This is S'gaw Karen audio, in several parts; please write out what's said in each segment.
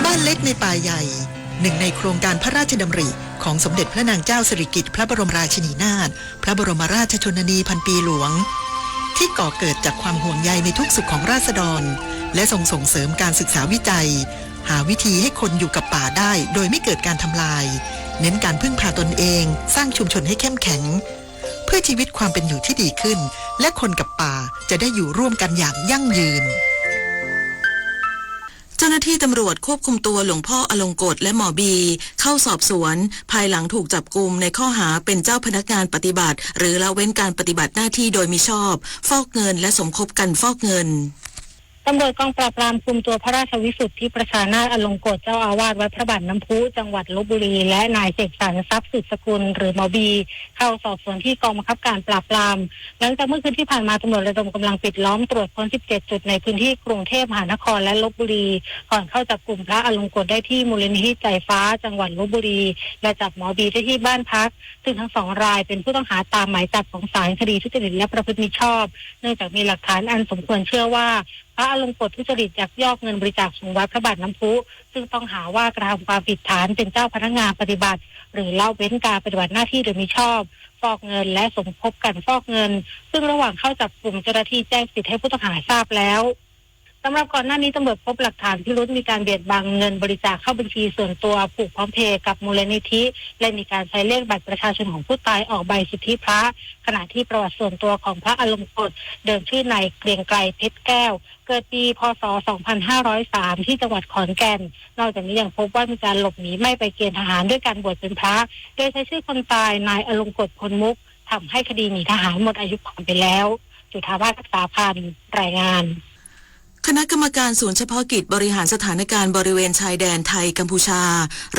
บ้านเล็กในป่าใหญ่ หนึ่งในโครงการพระราชดำริของสมเด็จพระนางเจ้าสิริกิติ์พระบรมราชินีนาถ พระบรมราชชนนีพันปีหลวง ที่ก่อเกิดจากความห่วงใยในทุกสุขของราษฎร และทรงส่งเสริมการศึกษาวิจัย หาวิธีให้คนอยู่กับป่าได้โดยไม่เกิดการทำลาย เน้นการพึ่งพาตนเอง สร้างชุมชนให้เข้มแข็ง เพื่อชีวิตความเป็นอยู่ที่ดีขึ้น และคนกับป่าจะได้อยู่ร่วมกันอย่างยั่งยืน เจ้าหน้าที่ตำรวจควบคุมตัวหลวงพ่ออลงกฎและหมอบีเข้าสอบสวน ภายหลังถูกจับกุมในข้อหาเป็นเจ้าพนักงานปฏิบัติ หรือละเว้นการปฏิบัติหน้าที่โดยมิชอบ ฟอกเงิน และสมคบกันฟอกเงิน ตำรวจกองปราบปรามคุมตัวพระราชวิสุทธิประชานาถอลงกฎ เจ้าอาวาสวัดพระบาทน้ำพุ จังหวัดลพบุรี และนายเสกสรร ทรัพย์สืบสกุล หรือหมอบี เข้าสอบสวนที่กองบังคับการปราบปราม หลังจากเมื่อคืนที่ผ่านมาตำรวจระดมกำลังปิดล้อมตรวจค้น สิบเจ็ด จุดในพื้นที่กรุงเทพมหานครและลพบุรี ก่อนเข้าจับกลุ่มพระอลงกฎได้ที่มูลนิธิใจฟ้า จังหวัดลพบุรี และจับหมอบีได้ที่บ้านพัก ซึ่งทั้งสองรายเป็นผู้ต้องหาตามหมายจับของศาลคดีทุจริตและประพฤติมิชอบ เนื่องจากมีหลักฐานอันสมควรเชื่อว่า พระอลงกฎทุจริตยักยอกเงินบริจาคของวัดพระบาทน้ำพุ ซึ่งต้องหาว่ากระทำความผิดฐานเป็นเจ้าพนักงานปฏิบัติ หรือละเว้นการปฏิบัติหน้าที่โดยมิชอบ ฟอกเงิน และสมคบกันฟอกเงิน ซึ่งระหว่างเข้าจับกุมเจ้าหน้าที่แจ้งสิทธิ์ให้ผู้ต้องหาทราบแล้ว สำหรับก่อนหน้านี้ตำรวจพบหลักฐานพิรุธมีการเบียดบังเงินบริจาคเข้าบัญชีส่วนตัวผูกพร้อมเพย์กับมูลนิธิ และมีการใช้เลขบัตรประชาชนของผู้ตายออกใบสุทธิพระ ขณะที่ประวัติส่วนตัวของพระอลงกฎ เดิมชื่อนายเกรียงไกรเพชรแก้ว เกิดปี พ.ศ. สองพันห้าร้อยสาม ที่จังหวัดขอนแก่น นอกจากนี้ยังพบว่ามีการหลบหนีไม่ไปเกณฑ์ทหารด้วยการบวชเป็นพระ โดยใช้ชื่อคนตายนายอลงกฎ พลมุก ทำให้คดีหนีทหารหมดอายุความไปแล้ว จุฑามาศ รักษาพันธ์ รายงาน คณะกรรมการศูนย์เฉพาะกิจบริหารสถานการณ์บริเวณชายแดนไทยกัมพูชา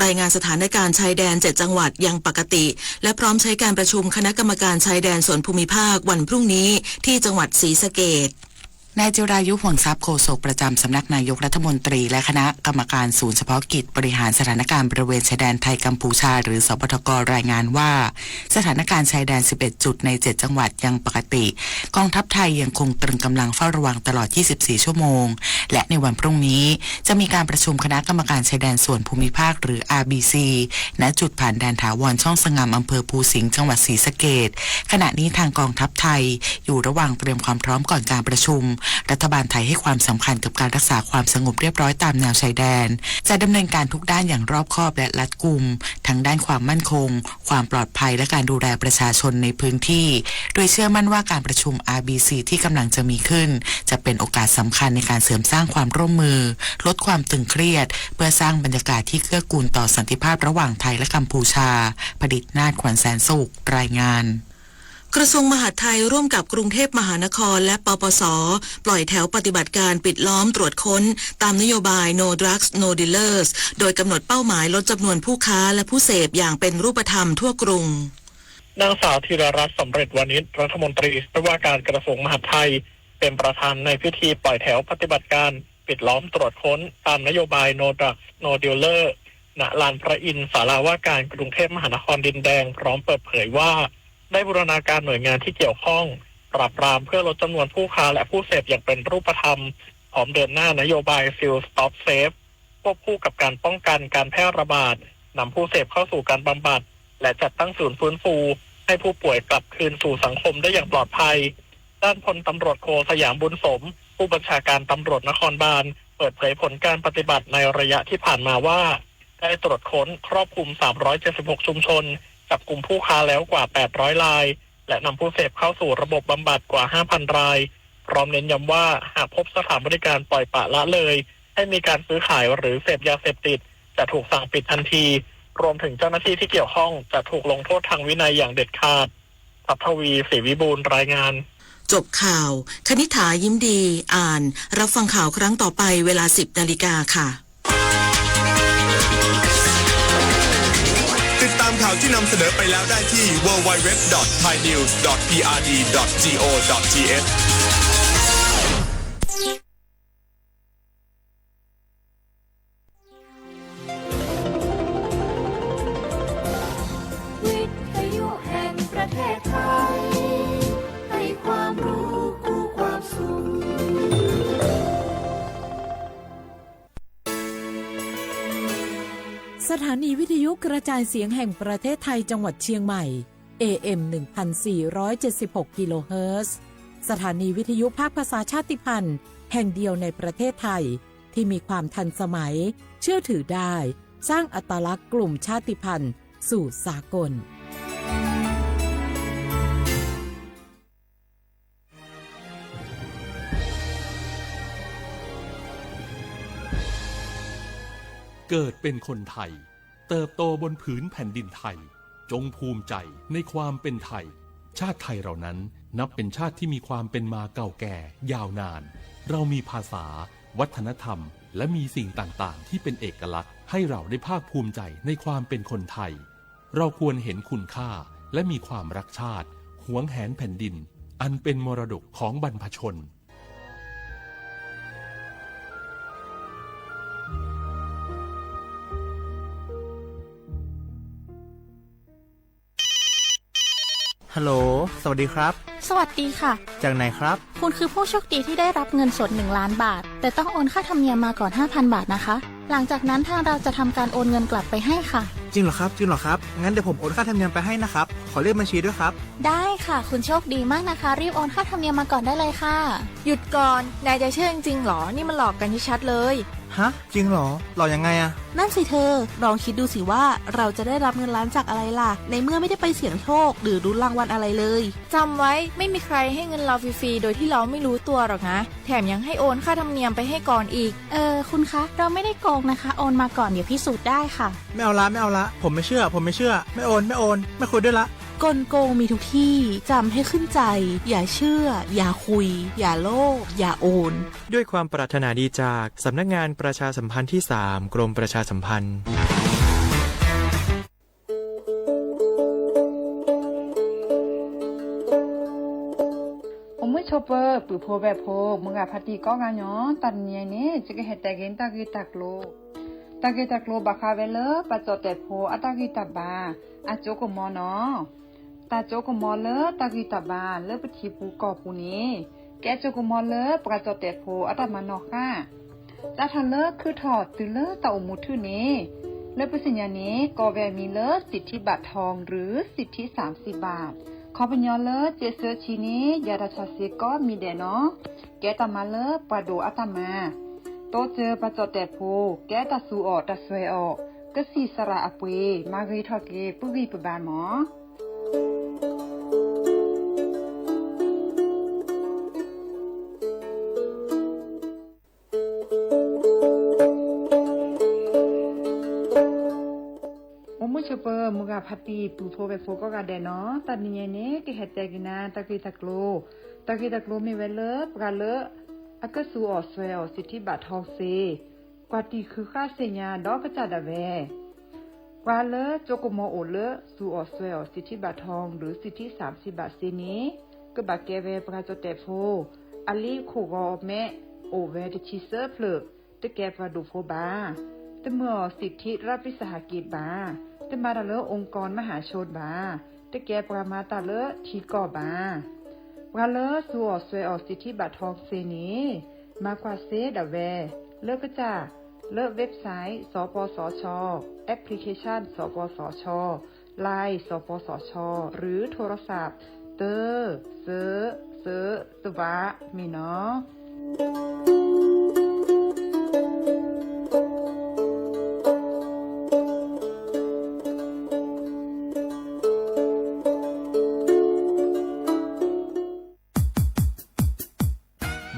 รายงานสถานการณ์ชายแดนเจ็ดจังหวัดยังปกติ และพร้อมใช้การประชุมคณะกรรมการชายแดนส่วนภูมิภาควันพรุ่งนี้ที่จังหวัดศรีสะเกษ นายจิรายุ ห่วงทรัพย์ โฆษกประจำสำนักนายกรัฐมนตรี และคณะกรรมการศูนย์เฉพาะกิจบริหารสถานการณ์บริเวณชายแดนไทยกัมพูชา หรือ สปทก รายงานว่า สถานการณ์ชายแดน สิบเอ็ด จุดใน เจ็ด จังหวัดยังปกติ กองทัพไทยยังคงตรึงกำลังเฝ้าระวังตลอด ยี่สิบสี่ ชั่วโมง และในวันพรุ่งนี้ จะมีการประชุมคณะกรรมการชายแดนส่วนภูมิภาค หรือ อาร์บีซี ณ จุดผ่านแดนถาวรช่องสงาม อำเภอภูสิงห์ จังหวัดศรีสะเกษ ขณะนี้ทางกองทัพไทยอยู่ระหว่างเตรียมความพร้อมก่อนการประชุม รัฐบาลไทยให้ความสำคัญกับการรักษาความสงบเรียบร้อยตามแนวชายแดน จะดำเนินการทุกด้านอย่างรอบคอบและรัดกุม ทั้งด้านความมั่นคง ความปลอดภัย และการดูแลประชาชนในพื้นที่ โดยเชื่อมั่นว่าการประชุม อาร์บีซี ที่กำลังจะมีขึ้น จะเป็นโอกาสสำคัญในการเสริมสร้างความร่วมมือ ลดความตึงเครียด เพื่อสร้างบรรยากาศที่เกื้อกูลต่อสันติภาพระหว่างไทยและกัมพูชา ผดิตนาถ ขวัญแสนสุข รายงาน กระทรวงมหาดไทยร่วมกับกรุงเทพมหานครและ ปปส ปล่อยแถวปฏิบัติการปิดล้อมตรวจค้น ตามนโยบาย No Drugs No Dealers โดยกำหนดเป้าหมายลดจำนวนผู้ค้าและผู้เสพอย่างเป็นรูปธรรมทั่วกรุง นางสาวธีรรัตน์ สำเร็จวานิช รัฐมนตรีช่วยว่าการกระทรวงมหาดไทย เป็นประธานในพิธีปล่อยแถวปฏิบัติการปิดล้อมตรวจค้นตามนโยบาย No Drugs No Dealer ณ ลานพระอินทร์ ศาลาว่าการกรุงเทพมหานครดินแดง พร้อมเปิดเผยว่า ได้บูรณาการหน่วยงานที่เกี่ยวข้อง ปราบปรามเพื่อลดจำนวนผู้ค้าและผู้เสพอย่างเป็นรูปธรรม พร้อมเดินหน้านโยบาย Field Stop Safe ควบคู่กับการป้องกันการแพร่ระบาด นำผู้เสพเข้าสู่การบำบัด และจัดตั้งศูนย์ฟื้นฟู ให้ผู้ป่วยกลับคืนสู่สังคมได้อย่างปลอดภัย ด้านพลตำรวจโท สยาม บุญสม ผู้บัญชาการตำรวจนครบาล เปิดเผยผลการปฏิบัติในระยะที่ผ่านมาว่า ได้ตรวจค้นครอบคลุม สามร้อยเจ็ดสิบหก ชุมชน จับกุมผู้ค้าแล้วกว่า แปดร้อย ราย และนำผู้เสพเข้าสู่ระบบบำบัดกว่า ห้าพัน ราย พร้อมเน้นย้ำว่า หากพบสถานบริการปล่อยปละละเลย ให้มีการซื้อขายหรือเสพยาเสพติด จะถูกสั่งปิดทันที รวมถึงเจ้าหน้าที่ที่เกี่ยวข้องจะถูกลงโทษทางวินัยอย่างเด็ดขาด ทัพทวี ศรีวิบูลย์ รายงาน จบข่าว คณิษฐา ยิ้มดี อ่าน รับฟังข่าวครั้งต่อไปเวลา สิบนาฬิกาค่ะ ติดตามข่าวที่นำเสนอไปแล้วได้ที่ ดับเบิลยู ดับเบิลยู ดับเบิลยู ดอท ไทยนิวส์ ดอท พีอาร์ดี ดอท จี โอ ดอท ที เอช วิทยุแห่งประเทศไทย ให้ความรู้คู่ความสุข สถานีวิทยุกระจายเสียงแห่งประเทศไทยจังหวัดเชียงใหม่ เอ เอ็ม หนึ่งพันสี่ร้อยเจ็ดสิบหก กิโลเฮิรตซ์ สถานีวิทยุภาคภาษาชาติพันธุ์แห่งเดียวในประเทศไทย ที่มีความทันสมัย เชื่อถือได้ สร้างอัตลักษณ์กลุ่มชาติพันธุ์สู่สากล เกิดเป็นคนไทย เติบโตบนผืนแผ่นดินไทย จงภูมิใจในความเป็นไทย ชาติไทยเรานั้นนับเป็นชาติที่มีความเป็นมาเก่าแก่ยาวนาน เรามีภาษา วัฒนธรรม และมีสิ่งต่างๆ ที่เป็นเอกลักษณ์ให้เราได้ภาคภูมิใจในความเป็นคนไทย เราควรเห็นคุณค่าและมีความรักชาติ หวงแหนแผ่นดิน อันเป็นมรดกของบรรพชน ฮัลโหล สวัสดีครับ สวัสดีค่ะ จากไหนครับ คุณคือผู้โชคดีที่ได้รับเงินสดหนึ่งล้านบาท แต่ต้องโอนค่าธรรมเนียมมาก่อนห้าพันบาทนะคะ หลังจากนั้นทางเราจะทำการโอนเงินกลับไปให้ค่ะ จริงเหรอครับ จริงเหรอครับ งั้นเดี๋ยวผมโอนค่าธรรมเนียมไปให้นะครับ ขอเลขบัญชีด้วยครับ ได้ค่ะ คุณโชคดีมากนะคะ รีบโอนค่าธรรมเนียมมาก่อนได้เลยค่ะ หยุดก่อน นายจะเชื่อจริงๆหรอ นี่มันหลอกกันชัดๆเลย ฮะ จริงเหรอ หลอกยังไงอะ นั่นสิเธอ ลองคิดดูสิว่าเราจะได้รับเงินล้านจากอะไรล่ะ ในเมื่อไม่ได้ไปเสี่ยงโชคหรือลุ้นรางวัลอะไรเลย จำไว้ ไม่มีใครให้เงินเราฟรีๆ โดยที่เราไม่รู้ตัวหรอกนะ แถมยังให้โอนค่าธรรมเนียมไปให้ก่อนอีก เออ คุณคะ เราไม่ได้โกงนะคะ โอนมาก่อน เดี๋ยวพิสูจน์ได้ค่ะ ไม่เอาละ ไม่เอาละ ผมไม่เชื่อ ผมไม่เชื่อ ไม่โอน ไม่โอน ไม่คุยด้วยละ กลโกงมีทุกที่ จำให้ขึ้นใจ อย่าเชื่อ อย่าคุย อย่าโลภ อย่าโอน ด้วยความปรารถนาดีจากสำนักงานประชาสัมพันธ์ที่สาม กรมประชาสัมพันธ์ အိၣ်မုာ်ဆိးပၢၤ ပုၢ်ဖိဝဲၢ်ဖိ မုၢ်ဂၤဖါတံၢ်ကိးဂၤညီ တၢ်တနံၤအံၤန့ၣ် ယကဟဲတဲက့ၤတၢ်ဂ့ၢ်တၢ်ကျိၤ တၢ်ဂ့ၢ်တၢ်ကျိၤဘၣ်ဃးဝဲလၢ ပှၤကၠီၣ်တဲာ်ဖိအတၢ်ဂံၢ်တၢ်ဘါ အကၠိကမီၤနီၤ တၢ်ကၠိကမီၤလၢတၢ်ဂံၢ်တၢ်ဘါလၢပထံပူၤကီၢ်ပူၤန့ၣ် ကဲကၠိကမီၤလၢပှၤကၠီၣ်တဲာ်ဖိအတၢ်မၤနီၣ်ဃၣ် စးထီၣ်လၢခုၣ်ထီၣ်တုၤလၢတၢ်အိၣ်မူထူၣ်န့ၣ် လၢပသ့ၣ်ညါန့ၣ် ကိးဝဲအမံၤလၢ สิทธิบัตรทอง หรือ สิทธิสามสิบบาท ခီပညီလၢ စ့းစၢဆံန့ၣ် ယၤတၢ်ဆါစ့ကိးမံၤဒဲးနီၤ ကဲတၢ်မၤလၢပှၤဒိၣ်အတၢ်မၤ တိစၢၤပှၤကၠီၣ်တဲာ်ဖိ ကဲတၢ်သူအီၣ်တၢ်စွဲအီၣ် ကစံၣ်စရၣ်အပှ့ၤ မၤဂ့ၤထီၣ်က့ၤပဂံၢ်ပဘါမး အိၣ်မုာ်ဆိးပၢၤ မုၢ်ဂၤဖါတံၢ် ပုၢ်ဖိဝဲၢ်ဖိကိးဂၤဒဲးနီၤ တၢ်တနံၤအံၤန့ၣ် ကဟဲတဲက့ၤနၤတၢ်ဂ့ၢ်တၢ်ကျိၤ တၢ်ဂ့ၢ်တၢ်ကျိၤမ့ၢ်ဝဲလၢ ပှၤလၢ အကသူအီၣ်စွဲအီၣ် สิทธิบัตรทอง စ့ ကွၢ်တံၢ်ဃုာ်ဃာ်သ့ၣ်ညါဒီးကစၢ်ဒၣ်ဝဲ ပှၤလၢကၠိကမီၤအိၣ်လၢ သူအီၣ်စွဲအီၣ် สิทธิบัตรทอง หรือ สิทธิสามสิบบาท စ့န့ၣ် ကဘၣ်ကဲဝဲပှၤကၠီၣ်တဲာ်ဖိ အလံာ်ခိၣ်ဂီၤမဲ အိၣ်ဝဲတဆံသၢဖျၢၣ် တကဲပှၤဒိၣ်ဖိဘၣ် တမၢအီၣ် สิทธิรัฐวิสาหกิจ ဘၣ် တမၤတၢ်လၢ องค์กรมหาชน ဘၣ် တကဲပှၤမၤတၢ်လၢထံကီၢ်ဘၣ် ပှၤလၢသူအီၣ်စွဲအီၣ် สิทธิบัตรทอง စ့န့ၣ် မၤကွၢ်စ့ဒၣ်ဝဲ လၢကစၢ် လၢ website สปสช application สปสช Line สปสช หรือโทรศัพท์ တၢ စၢ စၢ တဝး မ့ၢ်နီၤ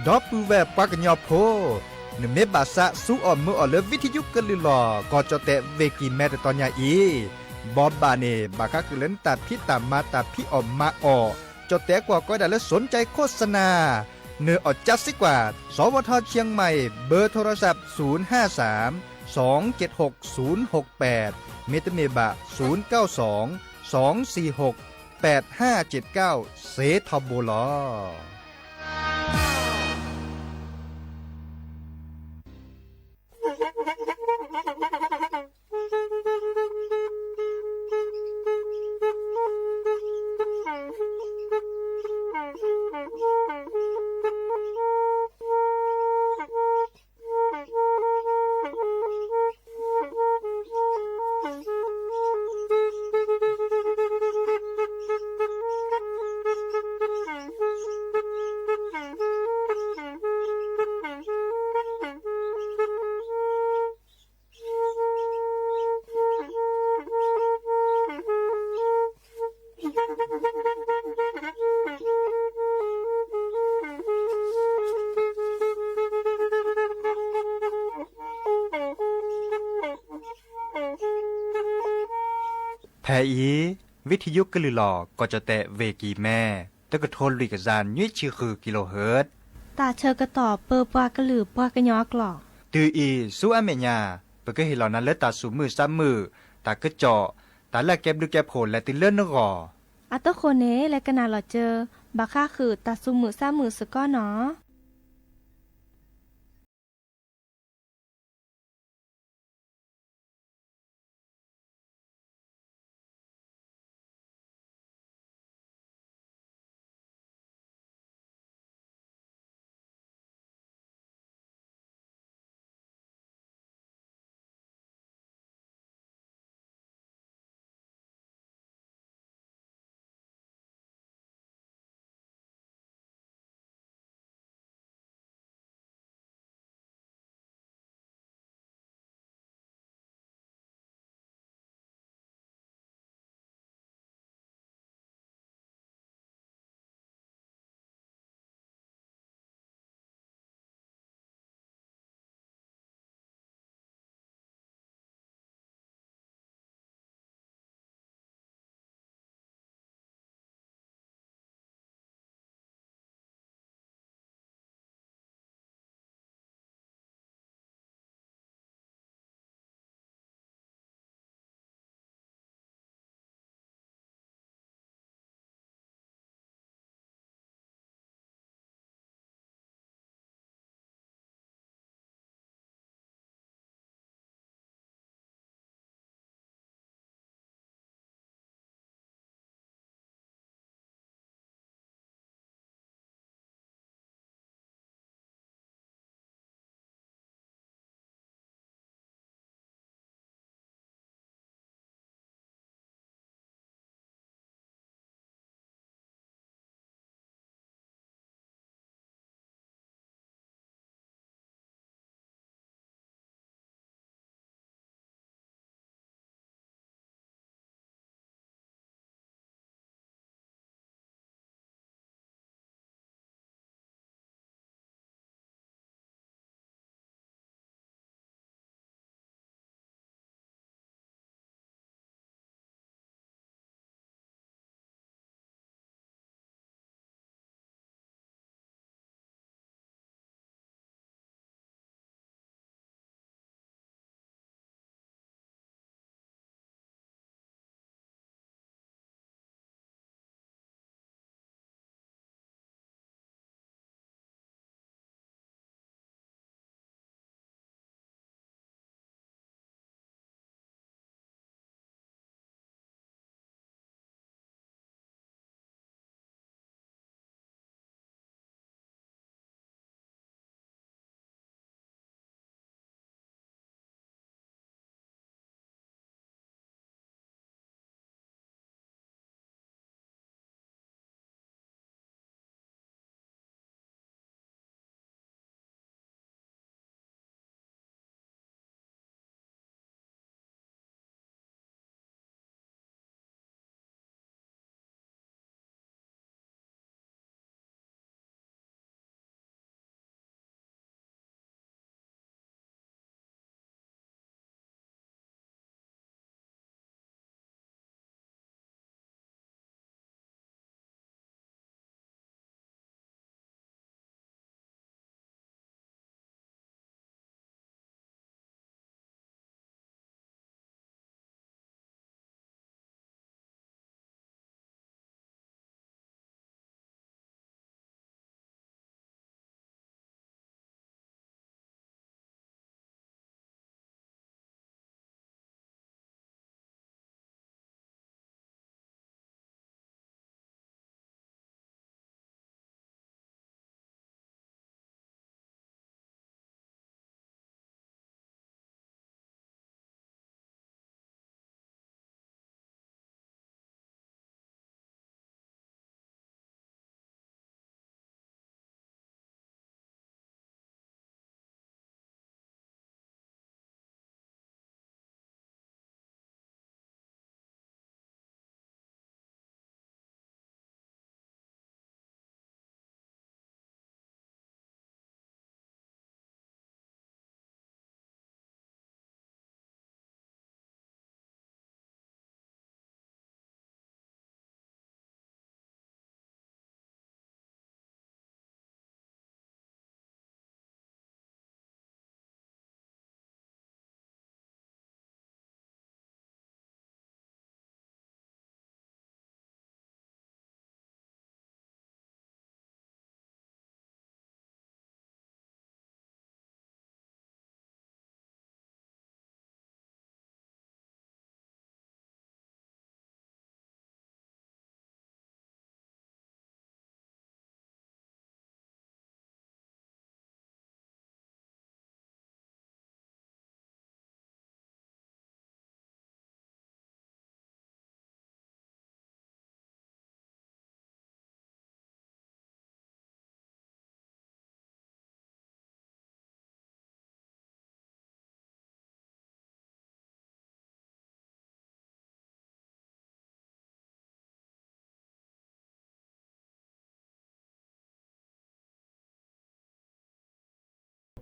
ဒီပုၢ်ဝဲၢ်ပှၤကညီဖိ, နမ့ၢ်ဘၣ်သးသူအီၣ်မုာ်အီၣ်လၢ วิทยุ ကလုၢ်လီၢ် ကီၢ်ကၠီၣ်တဲာ် ဝ့ၢ်ကံၢ်မဲ တတီၤညါအံၤ, ဘီဘၣ်န့ၣ် ဘၣ်ဃးက့ၤလၢနတၢ်ဖံးတၢ်မၤ တၢ်ဖံးအီၣ်မၤအီၣ်, ကၠီၣ်တဲာ်ကွၢ်ကီဒၣ်လၢ สนใจโฆษณา နၢ်အီၣ်ကၠါစ့ကွၢ် สวท เชียงใหม่ เบอร์โทรศัพท์ ศูนย์ห้าสาม สองเจ็ดหก ศูนย์หกแปด မ့တမ့ၢ်ဘၣ် ศูนย์เก้าสอง สองสี่หก แปดห้าเจ็ดเก้า စ့ထီဘိလီၤ. ဖဲအံၤ ဝံထံယိကလုာ်လီၤ ကီၢ်ကၠီၣ်တဲၣ် ဝ့ၢ်ကံၢ်မဲ တကထိလွံၢ်ကယၤနွံဆံဃု ကံလိဟၢၣ် တၢ်ဆၢကတီၢ်ပၢပှၤကလုာ်ပှၤကညီအကျိာ် တုၤအံၤဆူအမဲာ်ညါ ပကဟ့ၣ်လီၤနၤလၢတၢ်သူၣ်မုာ်သးမုာ်, တၢ်ကစီၣ်, တၢ်လၢအကဲဘျုးကဲဖှိၣ်လဲၤတုၤလၢနဂီၢ်. အတဃိန့ၣ် လဲၤကနၣ်လီၤစၢၤ ဘၣ်ဃးဃုာ်တၢ်သူၣ်မုာ်သးမုာ်စ့ၢ်ကီးနီၤ.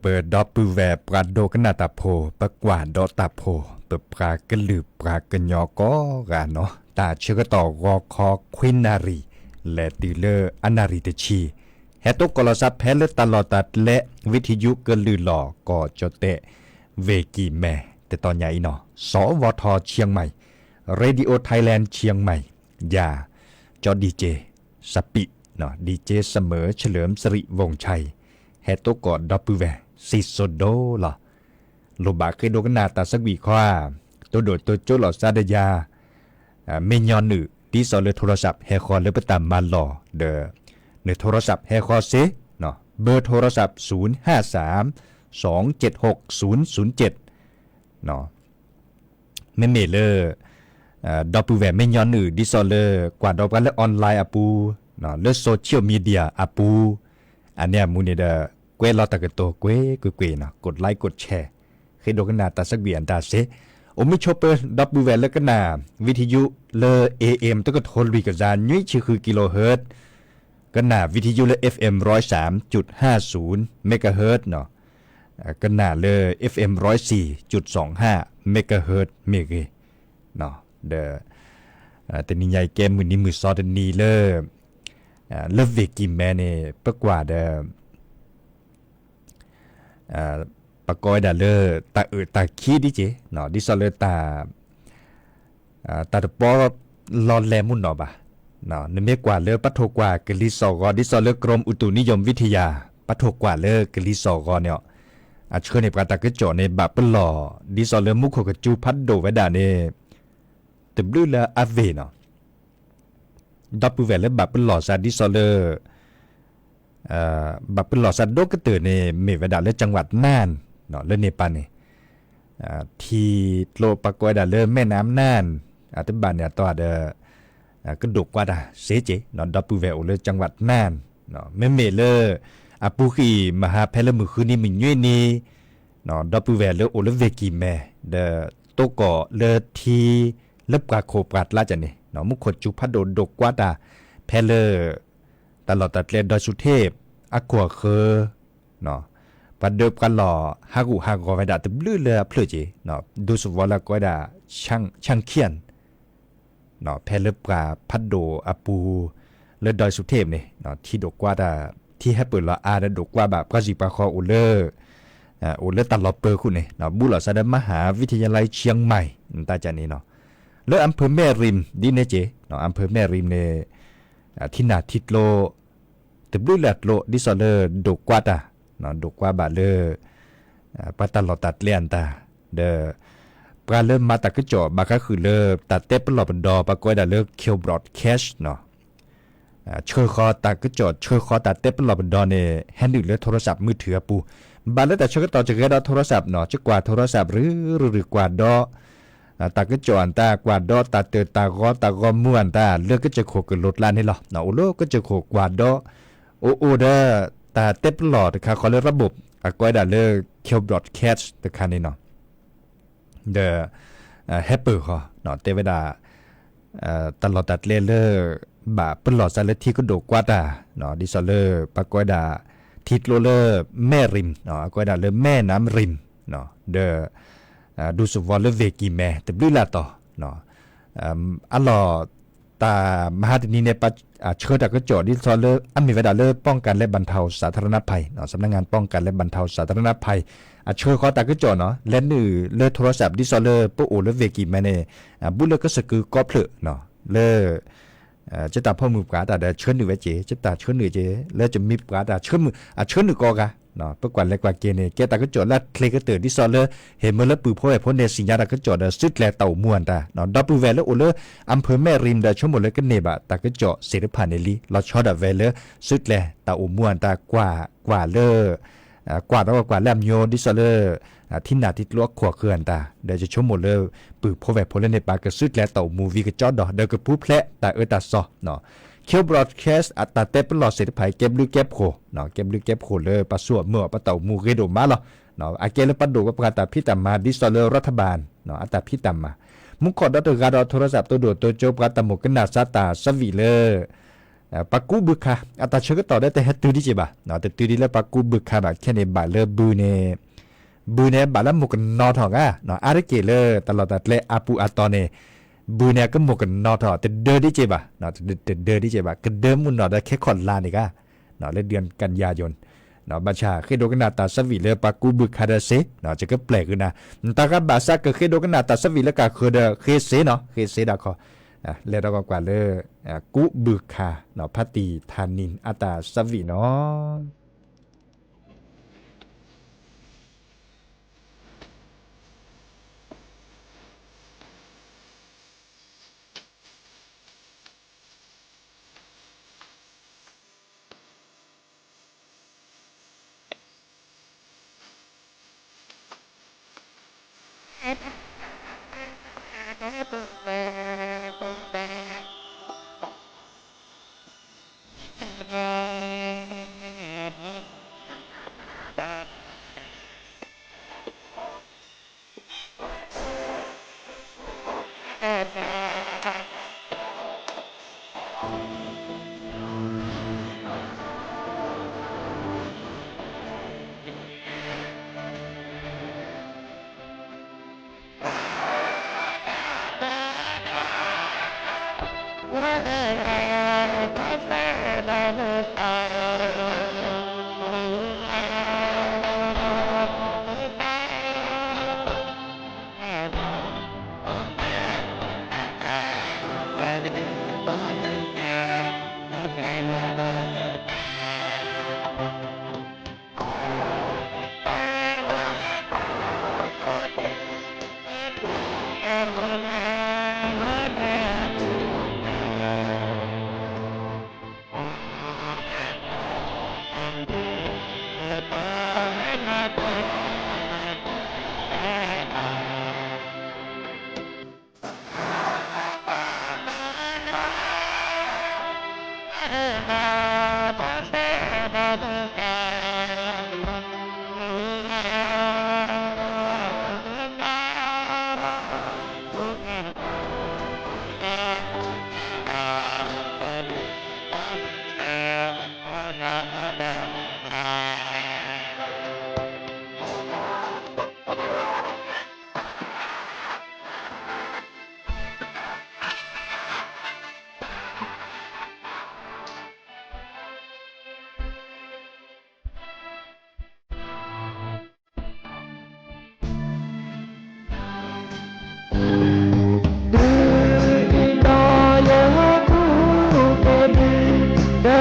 ပဒီပုၢ်ဝဲၢ်ပှၤဒိကနၣ်တၢ်ဖိ, ပကွၢ်ဒီးတၢ်ဖိ, ပပှၤကလုာ်ပှၤကညီကိးဂၤနီၤ, တၢ်ဆၢကတီၢ်ဂီၤခီခွံနၣ်ရံၣ်, လဲၤတုၤလၢအနၣ်ရံၣ်တဆံ, ဟဲတိကိးလီၤစၢဖဲလၢတၢ်လီၢ်တၢ်ကျဲ ဝံထယုကလုၢ်လီၢ်ကီၢ်ကၠီၣ်တဲၣ် ဝ့ၢ်ကံၢ်မဲ တတီၤညါအံၤနီၤ, สวท.เชียงใหม่, Radio Thailand เชียงใหม่, ယၤ ကၠီ DJ สปีด, DJ เสมอ เฉลิมสิริวงศ์ชัย, ဟဲတိကိးဒီပုၢ်ဝဲၢ် စံၣ်စိၤဒိလီၤ. လိၣ်ဘၣ်ဃ့ဒိကနၣ်တၢ်ဆၢကွံာ်ခီဧါ, တိၢ်ဒိၣ်တိၢ်ကၠိလီၤစၢ်ဒီးယၤ မ့ၢ်ညီနုၢ် ဒ်သိးလၢ โทรศัพท์ ဟဲဃီၤလၢပတၢ်မၤလီၢ်ဒီး န โทรศัพท์ ဟဲဃီၤစ့, เบอร์โทรศัพท์ ศูนย์ห้าสาม สองเจ็ดหก ศูนย์ศูนย์เจ็ด မ့မ့ၢ်လၢ ဒီပုၢ်ဝဲၢ်မ့ၢ်ညီနုၢ် ဒ်သိးလၢ ကွၢ်ဒီးပှၤလၢ online အပူၤ, လၢ social media အပူၤ, အန့ၣ်အမူန့ၣ်ဒီး ကွဲးလီၤတၢ်ကတိၤကွ့ၢ်ကွ့ၢ်ကွ့ၢ်နီၤ, กดไลค์ กดแชร์, ဃ့ဒိကနၣ်တၢ်ဆၢကွံာ်အတၢ်စ့, အိၣ်မုာ်ဆိးပၢၤ ဒီပုၢ်ဝဲၢ်လၢကနၣ် ဝံထယုလၢ เอเอ็ม တကထိလွံၢ်ကယၤ နွံဆံဃု kilohertz, ကနၣ် ဝံထယုလၢ FM ร้อยสามจุดห้าศูนย์ megahertz နီၤ, ကနၣ်လၢ FM ร้อยสี่จุดสองห้า megahertz မ့ၢ်ဂ့ၤ, ဒီး တနံၤညါအံၤကဲမုၢ်နံၤမုၢ်သီတနံၤလၢ လၢဝ့ၢ်ကံၢ်မဲန့ၣ် ပကွၢ်ဒီး ပကိးဝဲဒၣ်လၢ တၢ်အုးတၢ်ခံဒ်က့ၤ, ဒ်သိးလၢတၢ် တၢ်တပီလီၤလဲမူနီၢ်ဘၣ်. နမ့ၢ်ကွၢ်လၢပှၤထိၣ်ကွၢ်ကလံၤစိးဂီၤ ဒ်သိးလၢ กรมอุตุนิยมวิทยา ပှၤထိၣ်ကွၢ်လၢကလံၤစိးဂီၤန့ၣ်, အဆှၢန့ၢ်ပှၤတၢ်ကစီၣ်န့ၣ် ဘၣ်ပလီၢ် ဒ်သိးလၢမူခိၣ်ကစူၤဖးဒိၣ်ဝဲဒၣ်န့ၣ် တဘျုးလၢအဝ့ၢ်နီၤ. ဒီပုၢ်ဝဲၢ်လၢဘၣ်ပလီၢ်စၢ်ဒ်သိးလၢ ဘၣ်ပလီၢ်စၢ်ဒိၣ်ကတၢၢ်န့ၣ် မ့ၢ်ဝဲဒၣ်လၢ จังหวัดน่าน လၢန့ၣ်ပၤန့ၣ်, ထံကျိပှၤကိးဝဲဒၣ်လၢ แม่น้ำน่าน အတဘၣ်န့ၣ်အတီၢ်ဒီး ကဒိးကွၢ်တၢ်စ့က့ၤ, ဒီပုၢ်ဝဲၢ်အိၣ်လၢ จังหวัดน่าน, မ့မ့ၢ်လၢ အပူၤကွံာ်မဟါဖဲလၢမုၢ်ဃုနံၤမုၢ်နွံနံၤ ဒီပုၢ်ဝဲၢ်လၢအိၣ်လၢဝ့ၢ်ကံၢ်မဲ ဒီးတိကိးလၢထံ လၢပှၢ်ခိၣ်ပှၢ်ကျါကန့ၣ် မူခိၣ်စူၤဖးဒိၣ်ဒိးကွၢ်တၢ် ဖဲလၢ တၢ်လီၢ်တၢ်ကျဲ ดอยสุเทพ အခိၣ်အဃၢၤ ပှၤဒၢးပှၤလီၢ်ဟးဂူာ်ဟးဂီၤဝဲဒၣ်တဘျုးလၢအဖျၢၣ်က့ၤ, ဒူသဝီလၢအကိးဝဲဒၣ် ช่างเขี้ยน ဖဲလၢပှၢ်ဖးဒိၣ်အပူၤ လၢ ดอยสุเทพ န့ၣ် ထံဒိးကွၢ်တၢ် ထံဟဲပၢၢ်လီၤအါဒီးဒိးကွၢ်ဘၣ်ပှၤစံၣ်ပှၤဃီအိၣ်လၢ အိၣ်လၢတၢ်လီၢ်ပၢၤခိၣ်န့ၣ် ဘူးလိာ်သးဒီး มหาวิทยาลัยเชียงใหม่ တၢ်ကန့ၣ်နီၤ, လၢ อำเภอแม่ริม ဒ်န့ၣ်က့ၤ อำเภอแม่ริม န့ၣ် ထံနၢ်ထံကျိ တဘျုးလၢအကျိ ဒ်သိးလၢဒိးကွၢ်တၢ် ဒိးကွၢ်ဘၣ်လၢ ပှၤတၢ်လီၢ်တၢ်ကျဲအတၢ် ဒီး ပှၤလၢမၤတၢ်ကစီၣ်ဘၣ်ဃးဃုာ်လၢ တၢ်တဲပလီၢ်ပဒီ ပှၤကိးဝဲဒၣ်လၢ Q Broadcast နီၤ ဆှၢဃီၤတၢ်ကစီၣ် ဆှၢဃီၤတၢ်တဲပလီၢ်ပဒီန့ၣ် ဟဲနုာ်လၢ โทรศัพท์มือถือ အပူၤ, ဘၣ်လၢတၢ်ဆၢကတီၢ်ကဂဲၤဒီး โทรศัพท์ နီၤ ကကွၢ် โทรศัพท์ ရုၢ်ရုၢ်ကွၢ်ဒီး တၢ်ကစီၣ်အတၢ် ကွၢ်ဒီးတၢ်တၢၢ်တၢ်ဂီၤတၢ်ဂီၤမူအတၢ် လၢကစၢၢ်ခိၣ်ကလိၤကျါန့ၣ်လီၤ. အိၣ်လၢကစၢၢ်ခိၣ်ကွၢ်ဒီး အိၣ်အိၣ်ဒီး တၢ်တဲပလီၢ်တခါဃီလၢ ระบบ အကိးဝဲဒၣ်လၢ Q Broadcast တခါန့ၣ်နီၤ ဒီး ဟဲပၢၢ်ဃီၤ တဲဝဲဒၣ် တၢ်လီၢ်တၢ်ကျဲလၢ ဘၣ်ပလီၢ်စၢ်လၢထံကဒိးကွၢ်တၢ် ဒ်သိးလၢ ပှၤကိးဝဲဒၣ် ထံကျိလၢ แม่ริม အကိးဝဲဒၣ်လၢ แม่น้ำริม ဒီး ဒူသဝီလၢဝ့ၢ်ကံၢ်မဲ တဘျုးလၢ်တီၤ အလီၢ် တၢ်မဟါတနံၤန့ၣ် ပဆှၢတၢ်ကစီၣ်ဒ်သိးလၢ အမ့ၢ်ဝဲဒၣ်လၢ ป้องกันและบรรเทาสาธารณภัย สำนักงานป้องกันและบรรเทาสาธารณภัย အဆှၢဃီၤတၢ်ကစီၣ်နီၤ လဲၤနုာ်လၢ โทรศัพท์ ဒ်သိးလၢပအိၣ်လၢဝ့ၢ်ကံၢ်မဲန့ၣ် ဘူးလၢကစၢၢ်ကီၢ်ဖျၢၣ် လၢ ကတၢ်ဖီမုၢ်ပှၤတၢ်ဒီးဆှၢနုာ်ဝဲက့ၤ ကတၢ်ဆှၢနုာ်က့ၤ လၢကမံပှၤတၢ်ဆှၢမုၢ် အဆှၢနုာ်ကိးဂၤ ပကွၢ်လဲၤကွၢ်က့ၤန့ၣ် ကဲတၢ်ကစီၣ်လၢအချ့ကတၢၢ် ဒ်သိးလၢ ဟ့ၣ်မၢလၢပုၢ်ဖိဝဲၢ်ဖိန့ၣ် သ့ၣ်ညါတၢ်ကစီၣ်ဒီး စုကျဲၤတၢ်အိၣ်မူအတၢ် ဒီပုၢ်ဝဲၢ်လၢအိၣ်လၢ อำเภอแม่ริม ဒီးဆိကမိၣ်လၢကန့ၢ်ဘၣ်တၢ်ကစီၣ်သ့ၣ်တဖၣ်န့ၣ်လံ လီၤဆီဒၣ်ဝဲလၢ စုကျဲၤတၢ်အိၣ်မူအတၢ် ကွၢ်ကွၢ်လၢ ကွၢ်ဒီးကွၢ်လၢအမျိုး ဒ်သိးလၢ ထံနၢ်ထံကျိအခိၣ်အဃၢၤအတၢ် ဒီးယဆိကမိၣ်လၢ ပုၢ်ဖိဝဲၢ်ဖိလၢန့ၣ် ပာ်ကစုကျဲၤတၢ်အိၣ်မူဝံၤကကီဒီး ဒီးကပူၤဖျဲးတၢ်အၢတၢ်သီ Q Broadcast အတၢ်တဲပလီၢ်သ့ၣ်တဖၣ် ကဲဘျုးကဲဖှိၣ် ကဲဘျုးကဲဖှိၣ်လၢပှၤစိာ်အမၢအီၤ ပတၢ်အိၣ်မူဂ့ၤဒိၣ်မးလီၤ. အကဲလၢပဒိၣ်ပပှၤတၢ်ဖံးတၢ်မၤ ဒ်သိးလၢ รัฐบาล အတၢ်ဖံးတၢ်မၤ မူခိၣ်ဒီတဂၤဒီး โทรศัพท์ တိၢ်ဒိၣ်တိၢ်ကၠိ ပှၤတၢ်မိၣ်ကနၣ်စၢ်တၢ်သးဝံၣ်လၢ ပှၤကူးဘုခါ အတၢ်ဆၢကတီၢ်ဒီးတဟဲတုၤဒံးက့ၤဘၣ်, တတုၤဒံးလၢပှၤကူးဘုခါဘၣ်, ခဲန့ၣ်ဘၣ်လၢဘုန့ၣ်, ဘုန့ၣ်ဘၣ်လၢမိၢ်ကနီၤထီၣ်ဂၤ, အါတက့ၢ်လၢတၢ်လီၢ်တၢ်ကျဲအပူၤအတီၢ်န့ၣ်, ဘုန့ၣ်အကမိၢ်ကနီၤထီၣ် တဒၢဒံးက့ၤဘၣ်, တဒၢဒံးက့ၤဘၣ်, ကဒၢမုၢ်နီၢ်ဒီးခဲခီၣ်လါန့ၣ်ဂၤ လၢဒုးကၣ်ယၤယိၣ်, ဘၣ်ဆၣ်ဃ့ဒိကနၣ်တၢ်ဆၢဝံၤလၢပှၤကူးဘုခါဒီးစ့, ယကပျဲၢ်ဃုာ်နၤ, နတၢ်ဂၤဘၣ်ဆၣ်ကဃ့ဒိကနၣ်တၢ်ဆၢဝံၤလၢကဃၢၤဒီးဃ့စ့နီၤ, ဃ့စ့ဒၣ်ခီ, လဲၤဒီးကကွၢ်လၢ ကူးဘုခါ, ဖါတံၢ်ထါနံၤအတၢ်ဆၢဝံၤနီၤ.ဖုစ့ၣ်နီၤ,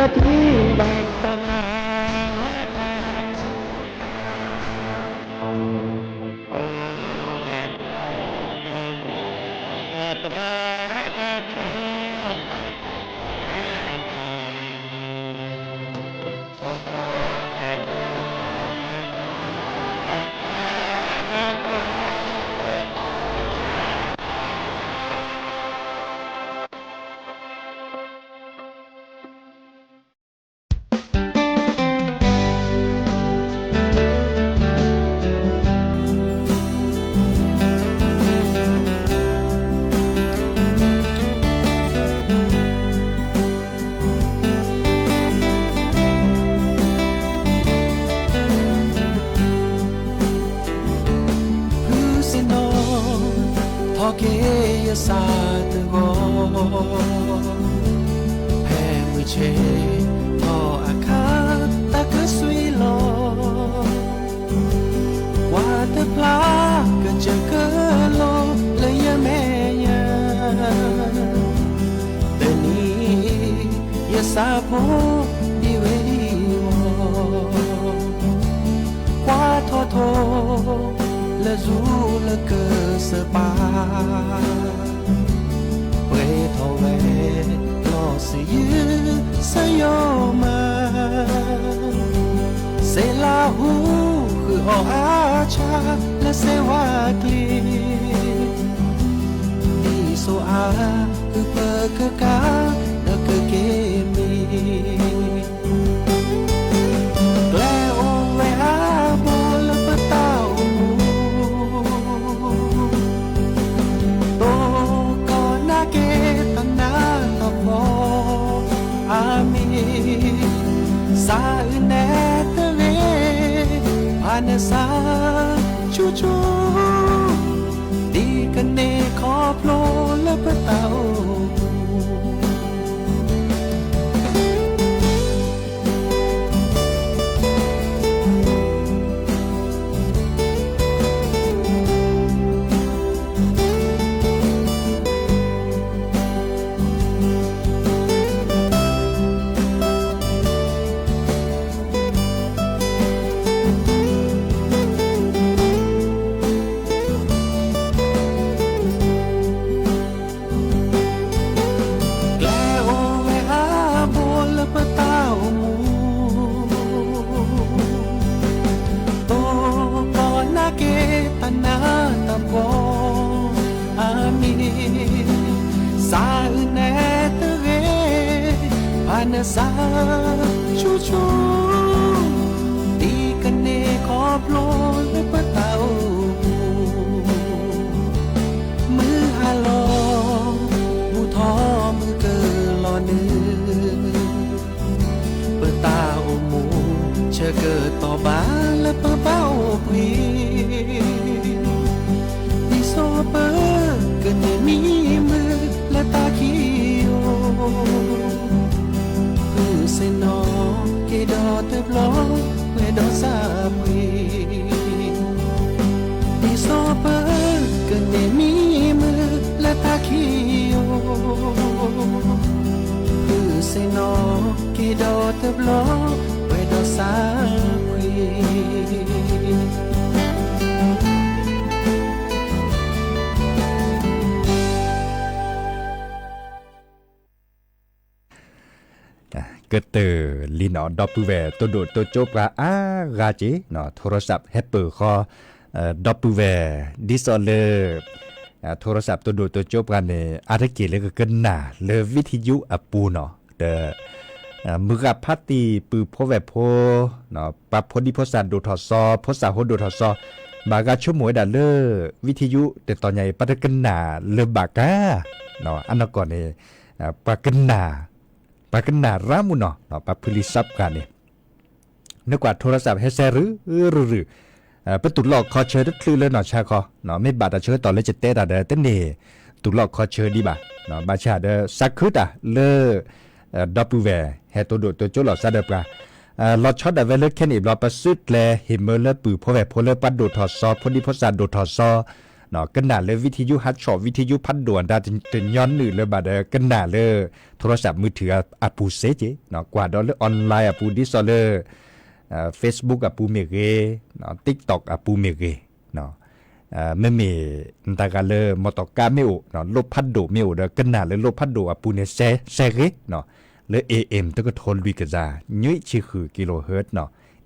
ထီၣ်က့ၤယစၢ်တဂီၤ, ဖဲမုၢ်ဆ့ၣ်ထီၣ်အခါ တၢ်ကစွံလီၤ, ကွၢ်တဖျါကစၢၢ်ကလိလၢယမဲာ်ညါ, တနံၤ ယစၢ်ဖိဒံးဝဲဒံးအီၤ, ကွၢ်ထီၣ်ထိၣ်လၢဇူလၢကစၢၢ်ပၤ, ပှဲၤထီၣ်ဝဲ လီၤစံယုၢ်စၢ်ယီၤမး, စဲးလၤဟူဃုာ်အီၤအါဆါလၢစဲးဝါကျ့, ဒ်စိအါ ဟုဖၢကကါ ဒီးကက့ၤမံၤ, ကျဲအိၣ်ဝဲအါဘိလၢပတၢ်အိၣ်မူ, တိကီၢ်နာ်က့ၤတၢ်နးတၢ်ဖှီၣ်, အါ အနစၢ်ဆူၣ်ဆူၣ်, ဒ်ကန့ၢ်ခီဖျိလၢပတၢ်အိၣ်မူ ကျဲအိၣ်ဝဲအါဘိလၢပတၢ်အိၣ်မူ, တိၢ်ကီနာ်က့ၤတၢ်နးတၢ်ဖှီၣ်အါမံၤ, စးအုးနဲတဂ့ၤ, အနစၢ်ဆူၣ်ဆူၣ်, ဒ်ကန့ၢ်ခီဖျိလၢပတၢ်အိၣ်မူ မုၢ်ဟါလီၤ, ဘူၣ်ထီၣ်မုၢ်ကလီၤနုာ်, ပတၢ်အိၣ်မူ ဆၢကတီၢ်ဘၣ်လၢပဘၣ်အိၣ်ဘှံး, ဒ်သိးပကန့ၢ်မံမုာ်လၢတၢ်ခံအိၣ် ဃုဆ့ၣ်နီၤက့ၤဒီးတဘျီ ပှဲၤဒီးစၢ်ဖှံ, ဒ်သိးပကန့ၢ်မံမုာ်လၢတၢ်ခံအိၣ်, ဃုဆ့ၣ်နီၤက့ၤဒီးတဘျီ ပှဲၤဒီးစၢ်ဖှံ ကတၢၢ်လံနီၤ ဒီပုၢ်ဝဲၢ်တိဒိၣ်တိကၠိပှၤအါဂၤက့ၤ, ထိရစးဟဲပၢၢ်ဃီ ဒီပုၢ်ဝဲၢ် ဒ်သိးလၢ ထိရစးတိဒိၣ်တိကၠိပှၤန့ၣ် အါတက့ၢ်လၢကကနၣ်လၢ ဝံထယု အပူၤနီၤ, ဒီး မုၢ်ဂၤဖးတံၢ်ပုၢ်ဖိဝဲၢ်ဖိ ပှၤဖိဒံဖိသၣ်ဒိၣ်ထီၣ်စီၤ ဖိသၣ်ဟိဒိၣ်ထီၣ်စီၤ ဘၣ်ဂၤဆိကမိၣ်ဝဲဒၣ်လၢ ဝံထယု တတီၤညါအံၤ ပတကနၣ်လၢၤဘၣ်ကါ, အနီၢ်ကီၢ်န့ၣ် ပှၤကနၣ် ပှၤကနၣ်ရၢမုၢ်နီၤ ပှၤဖုလံာ်စးပှၤန့ၣ် နကွၢ်ထိရစးဟဲစဲးရုၢ် ရုၢ်ရုၢ်, ပတူၢ်လိာ်ခီဆၢတချုးလၢနီၢ်ဆါခီ, မ့ၢ်ဘၣ်တၢ်ဆၢကတီၢ်လၢယတဲတၢ်ဒီး တန့ၢ်တူၢ်လိာ်ခီဆၢဒံးဘၣ်, ဘၣ်ဆၣ်ဒီးစးခုတၢ်လၢ ဒီပုၢ်ဝဲၢ် ဟဲတိဒိၣ်တိကၠိလီၤစါဒီးပှၤ, လီၤဆီဒၣ်ဝဲလၢခဲနံၣ်ဘျီ ပစုကျဲၤဟ့ၣ်မၢလၢပုၢ်ဖိဝဲၢ်ဖိလၢပှၤဒိၣ်ထီၣ်စီၤ ဖိဒံဖိသၣ်ဒိၣ်ထီၣ်စီၤ ကနၣ်လၢ ဝံထယု ဟးဆီၣ် ဝံထယု ဖးဒိၣ်အတၢ်တညီနုၢ်လၢၤဘၣ်ဒီး ကနၣ်လၢ ထိရစးမုၢ်ထံၣ်အပူၤစ့ၢ်ကီး, ကွၢ်ဒီးလၢ online အပူၤ ဒ်သိးလၢ Facebook အပူၤမ့ၢ်ဂ့ၤ, TikTok အပူၤမ့ၢ်ဂ့ၤ, မ့မ့ၢ်နတဂၤလၢ မီတီၢ်ကါမ့ၢ်အိၣ် လိၣ်ဖးဒိၣ်မ့ၢ်အိၣ်ဒီး ကနၣ်လၢလိၣ်ဖးဒိၣ်အပူၤန့ၣ် စဲဂ့ၤ, လၢ AM တကထိလွံၢ်ကယၤ နွံဆံဃု kilohertz,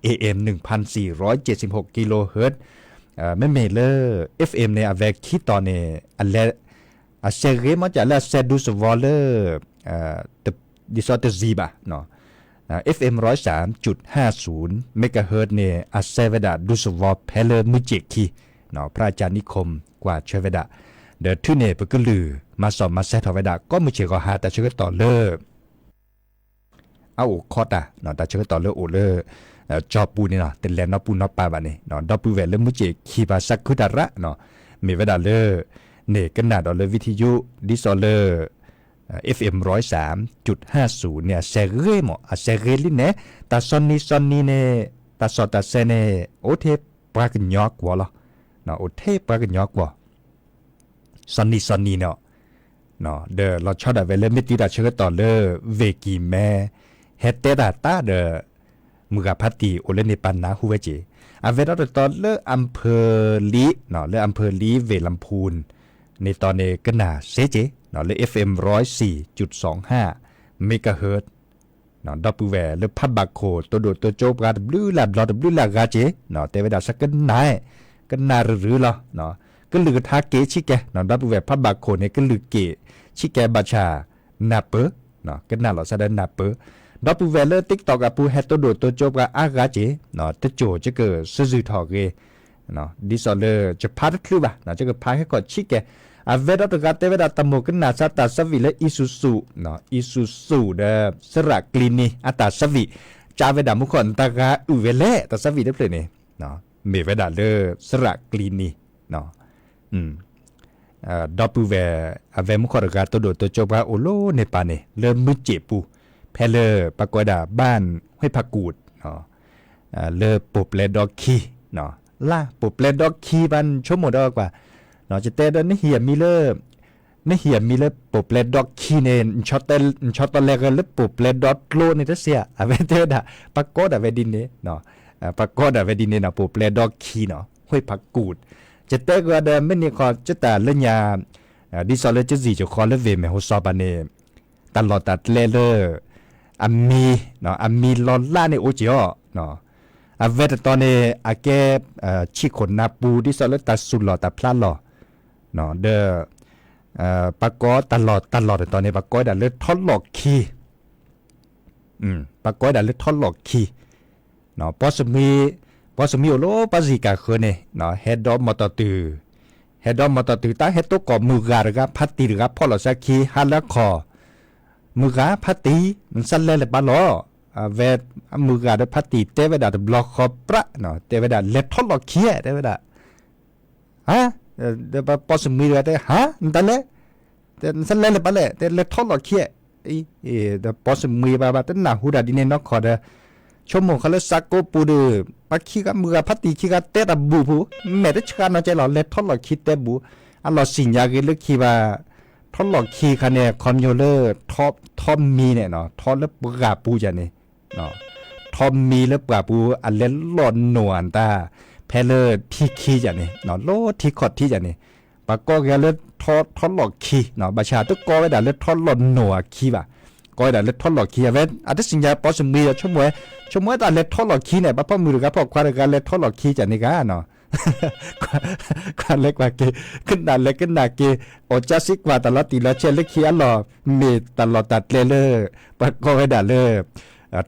AM နွံဆံဃု kilohertz, မ့မ့ၢ်လၢ FM န့ၣ် အဝဲခံတီၤန့ၣ် အလဲၤ အစဲဂ့ၤမ့ၢ်ကလၢအစဲဒူသဝီလၢ ဒ်သိးတစံးဘၣ်, FM ร้อยสามจุดห้าศูนย์ megahertz န့ၣ် အစဲဝဲဒၣ်ဒူသဝီဖဲလၢမုၢ်စ့ၣ်ခံ, ဖရၣ်ကၠၣ်နံၣ်ခိၣ် ကွၢ်ဆၢဝဲဒၣ်, ဒီးထုးန့ၣ် ပကလုၢ်မၤစီၣ်မၤဆဲးထီၣ်ဝဲဒၣ် ကိးမုၢ်ဆ့ၣ်ဂီၤဟါ တၢ်ဆၢကတီၢ်လၢ အအိၣ်ခီတၢ်, တၢ်ဆၢကတီၢ်လၢအိၣ်လၢ ကၠီပူၤန့ၣ် တလဲၤနီၢ်ပူၤနီၢ်ပၤဘၣ်န့ၣ် ဒီပုၢ်ဝဲၢ်လၢမုၢ်စ့ၣ်ခံ ပှၤစးခုတၢ်ရၣ်, မ့ၢ်ဝဲဒၣ်လၢ န့ၣ်ကနၣ်ဒီးလၢ ဝံထယု ဒ်သိးလၢ FM ร้อยสามจุดห้าศูนย์ န့ၣ် အစဲဂ့ၤမး အစဲဂ့ၤလံန့ၣ် တၢ်စီၤနံၤစီၤနံၤန့ၣ် တၢ်စီၣ်တၢ်ဆဲန့ၣ် အိၣ်ထဲပှၤကညီကွီၢ်လီၤ, အိၣ်ထဲပှၤကညီကွီၢ် စီၤနံၤစီၤနံၤန့ၣ်, ဒီးလီၤဆီဒၣ်ဝဲလၢ မ့ၢ်တုၤတၢ်ဆၢကတီၢ်လၢ ဝ့ၢ်ကံၤမဲ ဟဲတဲတၢ်တၢ်ဒီး မုၢ်ဂၤဖးတံၢ်အိၣ်လၢန့ၣ် ပနၢ်ဟူဝဲက့ၤ, အဝဲဒီးတတီၤလၢ အၣ်ဖၢၣ်လံ, လၢ အၣ်ဖၢၣ်လံ ဝ့ၢ်လၣ်ဖူၣ် န့ၣ်တီၤန့ၣ် ကနၣ်စ့က့ၤ လၢ FM ร้อยสี่จุดสองห้า megahertz ဒီပုၢ်ဝဲၢ်လၢဖးဘၣ်ခိၣ် တိဒိၣ်တိကၠိပှၤတဘျုးလၢ်ဘျီတဘျုးလၢ်ဂၤက့ၤ, တဲဝဲဒၣ်ဆၢကနၣ်, ကနၣ်ရုၢ်ရုၢ်လီၤ, ကလုၢ်ကထါက့ၤဆံးကဲ, ဒီပုၢ်ဝဲၢ်ဖးဘၣ်ခိၣ်န့ၣ် ကလုၢ်က့ၤဆံးကဲဘၣ်ဆၣ် နၢ်ပၢၢ်, ကနၣ်လီၤစၢ်ဒီးနၢ်ပၢၢ်, ဒီပုၢ်ဝဲၢ်လၢ TikTok အပူၤ ဟဲတိဒိၣ်တိကၠိပှၤအါဂၤက့ၤ, တစိၢ်ကကစၢၢ်စၢၢ်ထီၣ်ဂ့ၤ ဒ်သိးလၢ ယဖးတချုးဘၣ်, ယကဖးဟဲခီၣ်ဆံးကဲ, အဝဲဒီးတဂၤတဲဝဲဒၣ် တၢ်မိၣ်ကနၣ်စၢ်တၢ်ဆၢဝံၤလၢ အံၣ်စူၣ်စူၣ်, အံၣ်စူၣ်စူၣ်ဒီး စရၣ်ကျံနံၤ အတၢ်ဆၢဝံၤ, ကၢ်ဝဲဒၣ်မူခိၣ် နတဂၤအုၣ်ဝဲလဲၣ် တၢ်ဆၢဝံၤတဖျၢၣ်န့ၣ်, မ့ၢ်ဝဲဒၣ်လၢ စရးကျံနံၤ ဒီပုၢ်ဝဲၢ် အဝဲမူခိၣ်တဂၤ တိၢ်ဒိၣ်တိၢ်ကၠိပှၤအိၣ်လၢန့ၣ်ပၤန့ၣ် လၢမုၢ်စ့ၣ်ပူၤ ဖဲလၢပှၤကိးဝဲဒၣ် ဘၣ်ဟွ့ၣ်ဖးကူၣ် လၢပိာ်ပျဲဒီခံ လၢပိာ်ပျဲဒီခံဘၣ် နဆိကမိၣ်ဒီးကွၢ် ယတဲဒီးနဟံၣ်အမံၤလၢ နဟံၣ်အမံၤလၢပိာ်ပျဲဒီခံန့ၣ် နဆီတလဲကလၢပိာ်ပျဲဒီကျိန့ၣ်တစ့ၢ် အဝဲတဲဝဲဒၣ် ပှၤကိးဒၣ်ဝဲဒ်န့ၣ် ပှၤကိးဒၣ်ဝဲဒ်န့ၣ်နီၤ ပိာ်ပျဲဒီခံနီၤ ဟွ့ၣ်ဖးကူၣ် ယတဲကဒီးမ့ၢ်န့ၣ်ခီ ကတၢ်လၢညါ ဒ်သိးလၢကစံၣ်ကဃီလၢဝ့ၢ်မဲၢ်ဟိၣ်စီၤပၤန့ၣ် တၢ်လီၢ်တၢ်ကျဲလၢ အမံၤ အမံၤလီၤလးန့ၣ်အိၣ်က့ၤအီၤ အဝဲတတီၤန့ၣ် အကဲ ဆံၣ်ခိၣ်နၢ်ပူၤ ဒ်သိးလၢတၢ်စူၤလီၢ်တၢ်ဖျါလီၢ် ဒီး ပှၤကိးတၢ်လီၢ်တၢ်လီၢ်တတီၤန့ၣ် ပှၤကိးဝဲဒၣ်လၢထီလီၢ်ခံ ပှၤကိးဝဲဒၣ်လၢထီလီၢ်ခံ ပှၤစမံ ပှၤစမံအိၣ်လၢပှၤစံၣ်ကၢ်ဃၢၤန့ၣ် ဟဲဒီးမီၢ်တီၢ်တုၤ ဟဲဒီးမီၢ်တီၢ်တုၤ တၢ်ဟဲတိကိးမုၢ်ဂၤတဂၤ ဖါတံၢ်တဂၤဖီၣ်လီၤစၢၤခံ ဟါလၢအခီၣ် မုၢ်ဂၤ ဖါတံၢ် နစးလဲၤလၢၤဘၣ်လီၤ အဝဲ အမုၢ်ဂၤဒီးဖါတံၢ်တဲဝဲဒၣ်တဘျီဃီပြး တဲဝဲဒၣ်လဲၤထီလီၢ်ခံ တဲဝဲဒၣ် ဟါ ဒီးပှၤစမံတဂၤတဲ ဟါ နတၢ်လဲၤ နစးလဲၤလၢၤဘၣ်လဲၣ် တဲလဲၤထီလီၢ်ခံ ဒီးပှၤစမံဘၣ်ဘၣ် တနၢ်ဟူတၢ်ဒ်န့ၣ်နီတခီဒီး ဆိကမိၣ်ဃီလၢစးကိးပူၤဒီး ပှၤခံဂၤမုၢ်ဂၤဖါတံၢ်ခံဂၤတဲတၢ်ဘူၣ်ဖိ မဲာ်တဆှးနီၤကဲလီၤ လဲၤထီလီၢ်ခံတဲဘူၣ် အလီၢ်စံၣ်ညါဂ့ၤလၢခံဘၣ် ထီလီၢ်ခံခါန့ၣ် ခီပညီလၢ ထီမံၤန့ၣ် ထီလၢပှၢ်ပူၤယၤန့ၣ် ထီမံၤလၢပှၢ်ပူၤ အလဲၤလီၢ်နိၣ်အတၢ် ဖဲလၢထံခံယၤန့ၣ် လီၤထံခီၣ်ထံယၤန့ၣ် ပှၤကိးက့ၤလၢ ထီလီၢ်ခံ ဘၣ်ဆၣ်တကိးဝဲဒၣ်လၢထီလီၢ်နိၣ်အခံဘၣ် ကိးဝဲဒၣ်လၢထီလီၢ်ခံ အဝဲ အတစံၣ်ညါပှၤစမံဒီး ဆိကမိၣ်ဝဲ ဆိကမိၣ်ဝဲတၢ်လဲၤထီလီၢ်ခံန့ၣ် ပှၤဖီၣ်မုၢ်တဂၤဖီၣ်ခွါတဂၤလဲၤထီလီၢ်ခံကန့ၣ်ဂၤနီၤ ကွၢ်လဲၤကွၢ်က့ၤ ကနၣ်လဲၤကနၣ်က့ၤ အီၣ်ကၠါစံးကွၢ်တၢ်လီၤတံၢ်လီၤဆဲးလၢခံအလီၢ် မ့ၢ်တၢ်လီၢ်တၢ်ကျဲလၢ ပှၤကိးဝဲဒၣ်လၢ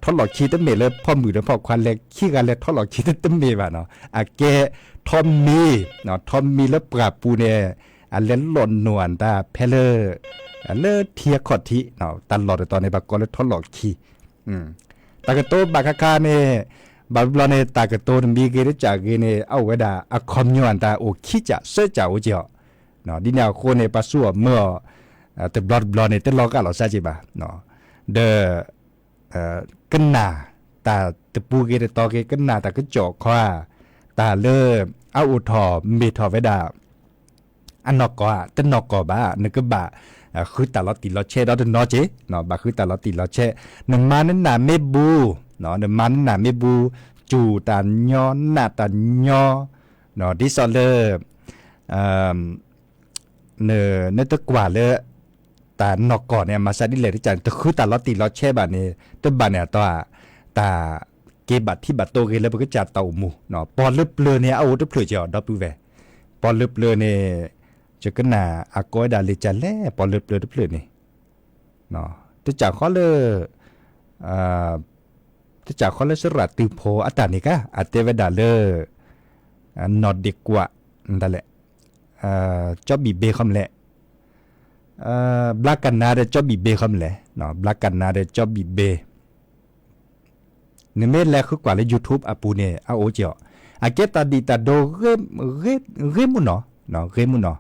ထီလီၢ်ခံတမ့ၢ်လၢဖီၣ်မုၢ်ဒီးဖီၣ်ခွါလဲၤခံဂၤလဲၤထီလီၢ်ခံတမ့ၢ်ဘၣ်နီၤ အကဲ ထီမံၤ ထီမံၤလၢပှၢ်ပူၤန့ၣ် အလဲၤလီၢ်နိၣ်အတၢ်ဖဲလၢ လၢထံအခီၣ်ထံး တၢ်လီၢ်တတီၤန့ၣ် ပှၤကိးလၢထီလီၢ်ခံ တၢ်ကတိၤဘၣ်ခါခါန့ၣ် ဘၣ်ဘျီန့ၣ် တၢ်ကတိၤတမံၤဂ့ၤတစၢ်ဂ့ၤန့ၣ် အအိၣ်ဝဲဒၣ်အခီပညီအတၢ်အိၣ်ခံစၢ်သၢစၢ်အိၣ်က့ၤအီၤ ဒ်န့ၣ်အဃိန့ၣ် ပှၤစူၢ်အီၣ်မၢအီၣ် တဘျီတဘျီန့ၣ် တလီၤဂာ်လီၤစၢ်က့ၤဘၣ် ဒီး ကနၣ်တၢ်တပူၤဂ့ၤတတီၤဂ့ၤ ကနၣ်တၢ်ကစီၣ်ခီဧါ တၢ်လၢအအိၣ်ထီၣ်မ့ၢ်ထီၣ်ဝဲဒၣ် အနီၢ်ကီၢ်ဧါ တနီၢ်ကီၢ်ဘၣ် နကဘၣ် ဃုတၢ်လီၤတံၢ်လီၤဆဲးဒီးတနီၤက့ၤ ဘၣ်ဃုတၢ်လီၤတံၢ်လီၤဆဲး နမၤနနၢ်မ့ၢ်ဘူး နမၤနနၢ်မ့ၢ်ဘူး စူၢ်တၢ်ညီ နၢ်တၢ်ညီ ဒ်သိးလၢ နတကွၢ်လၢ တၢ်နီၢ်ကီၢ်န့ၣ် အမၤစၢ်ဒ်လဲၣ်တကးန့ၣ် တဃုတၢ်လီၤတံၢ်လီၤဆဲးဘၣ်န့ၣ် တဘၣ်န့ၣ်အတီၤ တၢ်က့ၤဘၣ်ထံဘၣ်တိၢ်ဂ့ၤလၢပကစၢ်တၢ်အိၣ်မူ ပီၢ်လၢပျၢၤန့ၣ် အအိၣ်တဖျၢၣ်က့ၤအီၤ ဒီပုၢ်ဝဲၢ် ပီၢ်လၢပျၢၤန့ၣ် ယကနၣ်အကိးဝဲဒၣ်လံာ်ကလဲၣ် ပီၢ်လၢပျၢၤတဖျၢၣ်န့ၣ် တစၢ်ဃီလၢ တစၢ်ဃီလၢစရၣ်တုၤဖိအတၢ်န့ၣ်ကါ အတဲဝဲဒၣ်လၢ နီၢ်ဒ့ၣ်ကွၢ် ဒ်လဲၣ် ကၠီဘံၣ်ဘ့ၣ်ခီမလဲၣ် ဘျါကနါဒီးကၠီဘံၣ်ဘ့ၣ်ခီမလဲၣ် ဘျါကနါဒီးကၠီဘံၣ်ဘ့ၣ် နမ့ၢ်လဲၤဃုကွၢ်လၢ YouTube အပူၤန့ၣ် အအိၣ်က့ၤအီၤ အကဲတၢ်ဒံၣ်တၢ်ဒိ ဂ့ၤမူနီၤ ဂ့ၤမူနီၤ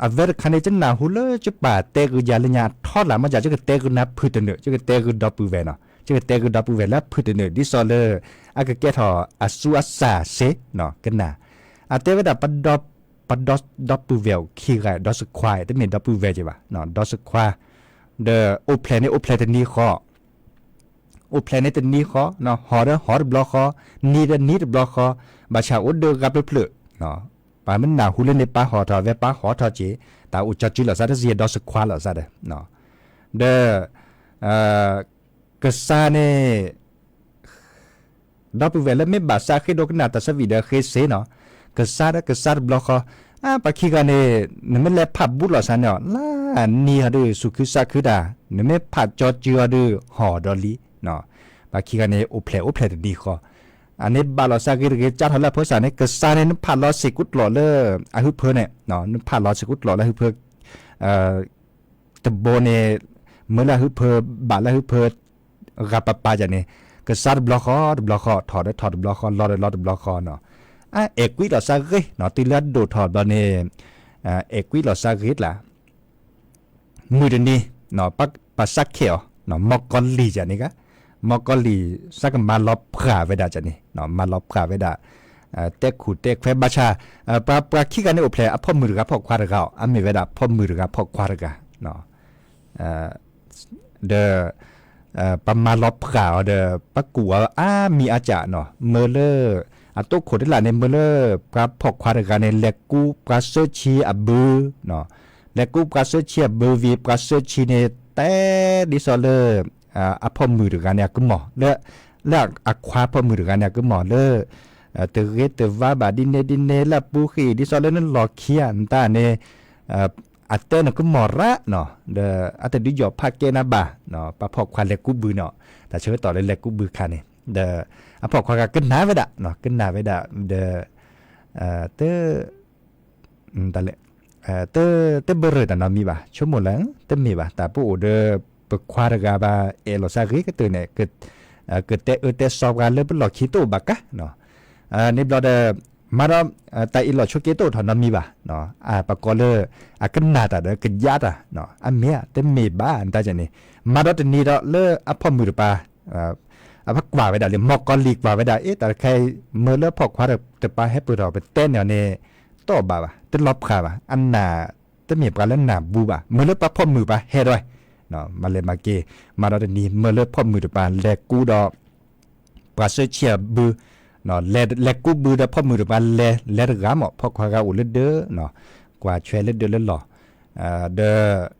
အဝဲတခါန့ၣ် ကနၢ်ဟူလၢကပာ်တဲဂုာ်ယၤလၢညါထီလၢ်မ့ၢ်ယၤ ကတဲဂုာ်နၤဖုၣ်တနုာ် ကတဲဂုာ်ဒီပုၢ်ဝဲၢ်နီၤ ကတဲဂုာ်ဒီပုၢ်ဝဲၢ်လၢဖုၣ်တနုာ် ဒ်သိးလၢ အကကဲထီၣ်အသူအစၢ်စ့ၢ် ကနၣ် အတဲဝဲဒၣ် ပဒီပုၢ်ဝဲၢ်အိၣ်ခံဂၤ ဒီးစခွါ တမ့ၢ်ဒီပုၢ်ဝဲၢ်က့ၤဘၣ် ဒီးစခွါ ဒီးအိၣ်ဖျဲၣ်န့ၣ် အိၣ်ဖျဲၣ်တနံၤဃီ အိၣ်ဖျဲၣ်န့ၣ်တနံၤဃီ ဟီၣ်ဒီးဟီၣ်တဘျီဃီ နံၤဒီးနံၤတဘျီဃီ ဘၣ်ဆၣ်အိၣ်ဒၢဂၤဖျၢၣ်ဖျၢၣ် ပှၤမ့ၢ်နၢ်ဟူလၢန့ၣ်ပၢ်ဟီၣ်ထီၣ် အဝဲပၢ်ဟီၣ်ထီၣ်က့ၤ တၢ်အိၣ်ကၠီစုလီၤသးတစ့ၢ် ဒီးစခွါလီၤသးဒီး ဒီး ကစၢ်န့ၣ် ဒီပုၢ်ဝဲၢ်လၢမ့ၢ်ဘၣ်စးဃ့ဒိကနၣ်တၢ်ဆၢဝံၤဒီးဃ့စ့ၢ်နီၤ ကစၢ်ဒီးကစၢ်တဘျီဃီ အါ ပှၤခံဂၤန့ၣ် နမ့ၢ်လဲၤဖးဘူးလိာ်သးန့ၣ်အီၤ လၢနံၤဟီဒုး စူၢ်ခုစးခုတၢ် နမ့ၢ်ဖးကၠီစုအီၤဒုး ဟီၣ်ဒီးလံ ပှၤခံဂၤန့ၣ် အိၣ်ဖျဲၣ်အိၣ်ဖျဲၣ်တနံၤဃီ အန့ၣ်ဘၣ်လိာ်သးဂ့ၤတဂ့ၤ ကၢ်ထီၣ်လၢအဖိစၢ်န့ၣ် ကစၢ်န့ၣ် နဖးလီၤစ့ၢ်ကူးကျိာ်လၢ အဟုဖၢန့ၣ် နဖးလီၤစ့ၢ်ကူးကျိာ်လၢအဟုဖၢ တဘိန့ၣ် မၢလၢအဟုဖၢ ဘၣ်လၢအဟုဖၢ ဂၤပၤပၤယၤန့ၣ် ကစၢ်တဘျီဃီတဘျီဃီ ထီၣ်ဒီးထီၣ်တဘျီဃီ လီၤဒီးလီၤတဘျီဃီနီၤ, အအဲၣ်ကွံလီၤစၢ်ဂ့ၤနီၤ တုၤလၢအဒိၣ်ထီၣ်ဘျီန့ၣ် အဲၣ်ကွံလီၤစၢ်ဂ့ၤကျါ မုၢ်တနံၤ ပစၢ်ခဲအီၤ မီၢ်ကီၤလံၢ်ကန့ၣ်ဂ့ၤ, မီၢ်ကီၤလံၢ် စၢ်ကမၤလီၤဖှၣ်ဝဲဒၣ်ကန့ၣ် မၤလီၤဖှၣ်ဝဲဒၣ် တဲခူၣ်တဲခွဲ ဘၣ်ဆၣ် ပှၤခံဂၤန့ၣ်အိၣ်ဖျဲၣ် အဖီၣ်မုၢ်တဂၤဖီၣ်ခွါတဂၤအီၤ အမ့ၢ်ဝဲဒၣ်ဖီၣ်မုၢ်တဂၤဖီၣ်ခွါတဂၤ ဒီး ပမၤလီၤဖှၣ်အီၤဒီး ပကူၣ်အီၤအါမံၤအါကၢ်နီၤ မၢလၢ အတိခိၣ်တလၢ်န့ၣ် မၢလၢ ပှၤဖီၣ်ခွါတဂၤန့ၣ် လဲၤကူပှၤစၢဆံအဘု လဲၤကူပှၤစၢဆံအဘုဝံၤ ပှၤစၢဆံန့ၣ် တဲဒ်သိးလၢ အဖီၣ်မုၢ်တဂၤန့ၣ်အကမီၤ လၢ လၢအခွါဖီၣ်မုၢ်တဂၤန့ၣ်အကမီၤလၢ တဂ့ၤတဝါဘၣ်ဒ်န့ၣ်ဒ်န့ၣ် လၢအပူၤဃံ ဒ်သိးလၢနလီၢ်ခံဧါ နတၢ်န့ၣ် အတဲနကမီၤရၣ်နီၤ ဒီးအတဒုးယီၣ်ဖးကဲနၤဘၣ် ပှၤဖီၣ်ခွါလဲၤကူဘုနီၤ တၢ်ဆၢကတီၢ်လၢလဲၤကူဘုခါန့ၣ် ဒီး အဖီၣ်ခွါဂၤကနၣ်ဝဲဒၣ် ကနၣ်ဝဲဒၣ် ဒီး တ တ တဘၢရၢၣ်တၢ်နီတမံၤဘၣ် ဆိကမိၣ်လၢ တမ့ၢ်ဘၣ် တၢ်ပအိၣ်ဒီး ပခွါတဂၤဘၣ် အဲၣ်လီၤစၢ်ဂ့ၤကတၢၢ်န့ၣ် ကတဲအၢတဲစီပှၤလၢပလီၢ်ခံတအိၣ်ဘၣ်ကါ န့ၣ်ဘျီဒီး မၤဒီး တၢ်အ့ၣ်လိာ်ဆိးက့တအိၣ်ထီၣ်နီတမံၤဘၣ် ပကိးလၢ အကနၣ်တၢ်ဒီးကယါတၢ် အမ့ၢ်ဧါ တမ့ၢ်ဘၣ် နတၢ်န့ၣ် မၤဒီးတနံၤဒီးလၢအဖီၣ်မုၢ်တပၤ အပကွၢ်ဝဲဒၣ်လံ မီၢ်ကီၤလံၢ်ကွၢ်ဝဲဒၣ် အ့ တၢ်တခါအံၤ မၢလၢဖီၣ်ခွါတပၤဟဲပၢၢ်ထီၣ် ပတဲန့ၣ်အီၤန့ၣ် တအိၣ်ဘၣ်ဘၣ် တလီၤဖှၣ်ဘၣ် အနၢ် တမ့ၢ်ပှၤလၢနၢ်ဘူဘၣ် မၢလၢပှၤဖီၣ်မုၢ်ပၤဟဲဒီး မၤလဲၤမၤက့ၤ မၤဒီးတနံၤ မၢလၢဖီၣ်မုၢ်တပၤ လဲၤကူဒီး ပှၤစၢဆံအဘု လဲၤကူဘုဒီးဖီၣ်မုၢ်တပၤ လဲၤ လဲၤတဂၤမး ဖီၣ်ခွါဂၤအိၣ်လၢဒၢ ကွၢ်ဆွဲလၢဒၢလၢလီၢ် ဒီး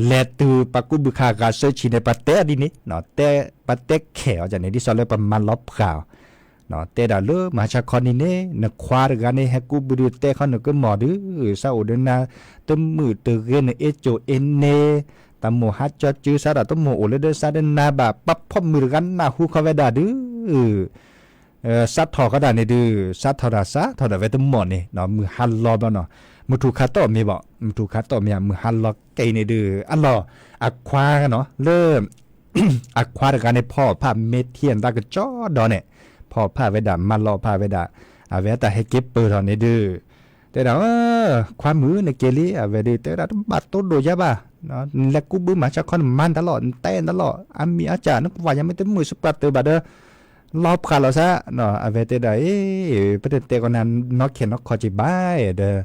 လဲၤတုၤပှၤကူဘုခါဂၤစၢဆံန့ၣ် ပှၤတဲအီၤဒ်န့ၣ် တဲ ပှၤတဲခဲအီၤန့ၣ် ဒ်သိးလၢပမၤလီၤဖှၣ်အီၤ တဲဒၣ်လၢမဟါဆါခီနံၤန့ၣ် နခွါတဂၤန့ၣ် ဟဲကူဘုဒုးတဲခီနကမီၤဒုး စးအိၣ်ဒီးနၤ တမုာ်တဂ့ၤနအ့ၣ်ကိၤအ့ၣ်န့ၣ် တၢ်မိၢ်ဟါကၠီစုစးဒီးတမိၢ်အိၣ်လၢဒၢစးဒီးနၤဘၣ် ပှၤဖီၣ်မုၢ်တဂၤနၢ်ဟူခီဝဲဒၣ်ဒုး စးထီၣ်ဃီဒၣ်န့ၣ်ဒုး စးထီၣ်တၢ်စးထီၣ်ဒၣ်ဝဲတမိၢ်န့ၣ် မုၢ်ဟါလီၤဘျီနီၤ မုၢ်ထူၣ်ခါတီၢ်မ့ၢ်ဘၣ် မုၢ်ထူၣ်ခါတီၢ်မ့ၢ် မုၢ်ဟါလီၤကဲအံၤန့ၣ်ဒုး အလီၢ် အခွါနီၤ လၢ အခွါတဂၤန့ၣ် ဖီၣ်ဖးမ့ၢ်ထံအတၢ်ကစီဒီန့ၣ် ဖီၣ်ဖးဝဲဒၣ် မၤလီၤဖးဝဲဒၣ် အဝဲအတၢ်ဟဲက့ၤပၢၢ်ထီၣ်န့ၣ်ဒုး တဲဒၣ် ခွါမုၣ်နက့ၤလံ အဝဲဒုး တဲဝဲဒၣ် တဘၣ်တိၢ်ဒိၣ်ယါဘၣ် လဲၤကူဘုမၤဆါခီနမၤနတၢ်လီၢ် နတဲနတၢ်လီၢ် အမံၤအါစၢ် နကွၢ်ယၤမ့ၢ်တမုာ်စပှၢ်တၢၢ်ဘၣ်ဒီး လီၤဖှၣ်လီၤစၢ် အဝဲတဲဒၣ် အ့ ပတတဲကီးနၤနီၢ်ခဲနီၢ်ခီက့ၤဘၣ်ဒီး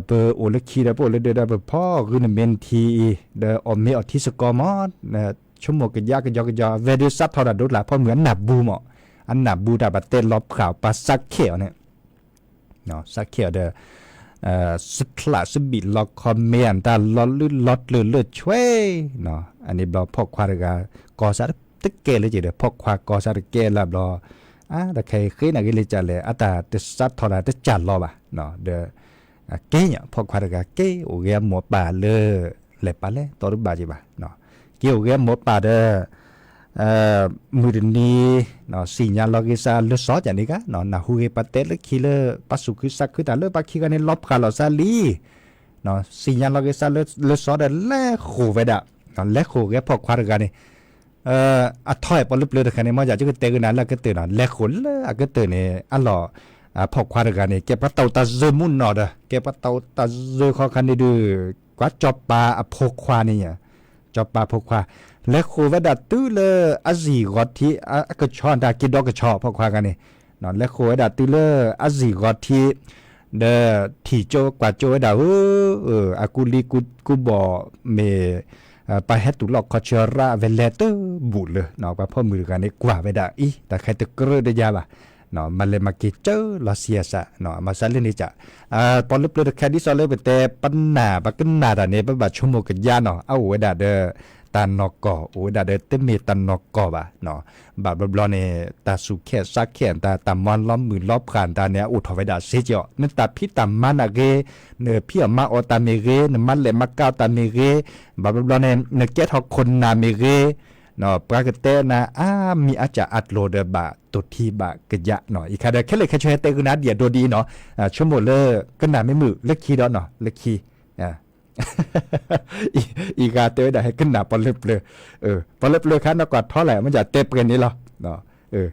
ပအိၣ်လၢခံဒီး ပအိၣ်လၢဒၢးဒီး ပဖီၣ်ဂုၢ်နမ့ၢ်နထံအံၤ ဒီးအီၣ်မ့ၤအီၣ်ထံစ့ၢ်ကီးမး ဆိကမိၣ်ကယါကယီကယီ အဝဲဒုးစးထီၣ်တၢ်ဒိကျါ ဖီၣ်မုၢ်အနၢ်ဘူမး အနၢ်ဘူတၢ်ပှၤတဲလီၤဖှၣ်ပှၤစးခဲအီၤန့ၣ် စးခဲအီၤဒီး စချးစဘံၣ်လီခီမ့ၢ်အတၢ်လီၤလုၢ်လီၤကျၢၤလၢဆွဲ အန့ၣ်ဘျီဖီၣ်ခွါတဂၤ ကီၢ်စးတကဲလၢက့ၤဒီး ဖီၣ်ခွါကီၢ်စးတကဲလၢဘျီ အါ တၢ်ခဲအံၤဃ့နၤဂ့ၤလၢကလဲၣ် အတၢ်တစးထီၣ်တၢ်တစၢ်လီၤဘၣ် ဒီး က့ညါ ဖီၣ်ခွါတဂၤ က့အိၣ်ဂ့ၤအမိၢ်အပၢ်လၢ လဲၤပာ်လဲၣ် တီတဘၣ်က့ၤဘၣ် က့အိၣ်ဂ့ၤအမိၢ်အပၢ်ဒီး မုၢ်တနံၤ စံၣ်ညါလီၤဂ့ၤစးလၢစီၤကန့ၣ်ဂ့ၤ နၢ်ဟူဂ့ၤပှၤတဲလၢခံလၢ ပှၤသူၣ်ခုသးခုတၢ်လၢပှၤခံဂၤန့ၣ် လီၤဖှၣ်လီၤစၢ်လံ စံၣ်ညါလီၤဂ့ၤစးလၢစီၤဒီး လဲၤဃိာ်ဝဲဒၣ် လဲၤဃိာ်ဂ့ၤဖီၣ်ခွါတဂၤန့ၣ် အထီၣ်အဲၣ်ပှၤလၢပျၢၤတခါန့ၣ် မ့ၢ်ယကတဲဂ့ၤနၤလၢအကတၢၢ်နီၤ လဲၤဃိာ်လၢအကတၢၢ်န့ၣ် အလီၢ် ဖီၣ်ခွါတဂၤန့ၣ် ကဲပှၤတၢ်အိၣ်တၢ်စၢၤမူနီၢ်ဒီး ကဲပှၤတၢ်အိၣ်တၢ်စၢၤခီခါန့ၣ်ဒုး ကွၢ်စီၤပၤအဖိခွါန့ၣ် စီၤပၤဖိခွါ လဲၤဃိာ်ဝဲဒၣ်တုၤလၢအစံၣ်ဂီၤထံး အကဆီတၢ်က့ၤဒီကဆီဖီၣ်ခွါတဂၤန့ၣ် လဲၤဃိာ်ဝဲဒၣ်တုၤလၢအစံၣ်ဂီၤထံး ဒီးထံၣ်ကၠိကွၢ်ကၠိဝဲဒၣ်ဧၢ အကူလံကူဘီၣ်မ့ၢ် ပှၤဟဲတူၢ်လီၢ်ခီဆၢရၣ် အဝဲလဲၤတဘူၣ်လၢ ပှၤဖီၣ်မုၢ်တဂၤန့ၣ် ကွၢ်ဝဲဒၣ်အံၤ တၢ်ခဲတကြၢးတယါဘၣ် မၤလဲၤမၤက့ၤကၢလီၤဆံးအစး မၤစးလၢန့ၣ်က ပှၤလၢပျၢၤတခါဒ်သိးလၢပတဲပနၢ် ပကနၣ်တၢ်န့ၣ် ပဘၣ်ဆိကမိၣ်ကယါနီၤ အအိၣ်ဝဲဒၣ်ဒီး တၢ်နီၢ်ကီၢ် အိၣ်ဝဲဒၣ်ဒီးတမ့ၢ်တၢ်နီၢ်ကီၢ်ဘၣ် ဘၣ်ဘျီဘျီန့ၣ် တၢ်ဆူၣ်ခဲစးခဲတၢ် တၢ်မၤလီၤမုၢ်လီၤဖှၣ်တၢ်န့ၣ် အအိၣ်ထီၣ်ဝဲဒၣ်စ့ၢ်ကီး နတၢ်ဖံးတၢ်မၤနာ်ဂ့ၤ နဖံးအီၣ်မၤအီၣ်တၢ်မ့ၢ်ဂ့ၤ နမၤလဲၣ်မၤကၤတၢ်မ့ၢ်ဂ့ၤ ဘၣ်ဘျီဘျီန့ၣ် နကဲထီၣ်ခိၣ်နၢ်မ့ၢ်ဂ့ၤ ပှၤကတဲနၤအါမံၤအါစၢ်အကျိၤဒီးဘၣ်တိၢ်ထံဘၣ်ကယါနီၤ အံၤခါဒီး ခဲလၢာ်ခဲဆ့ဟဲတဲဂုာ်နၤဒ်အံၤဒိဒ်အံၤနီၤ ဆိကမိၣ်လၢ ကနၣ်မ့ၢ်မုာ်လၢခံဒီးနီၤ လၢခံ အံၤဂၤတဲဝဲဒၣ်ဟဲကနၣ်ပှၤလၢပျၢၤ ပှၤလၢပျၢၤခါနီၢ်ကွၢ်ထီလဲၣ် မ့ၢ်ယတဲပှဲၤန့ၣ်လီၤ ဒီး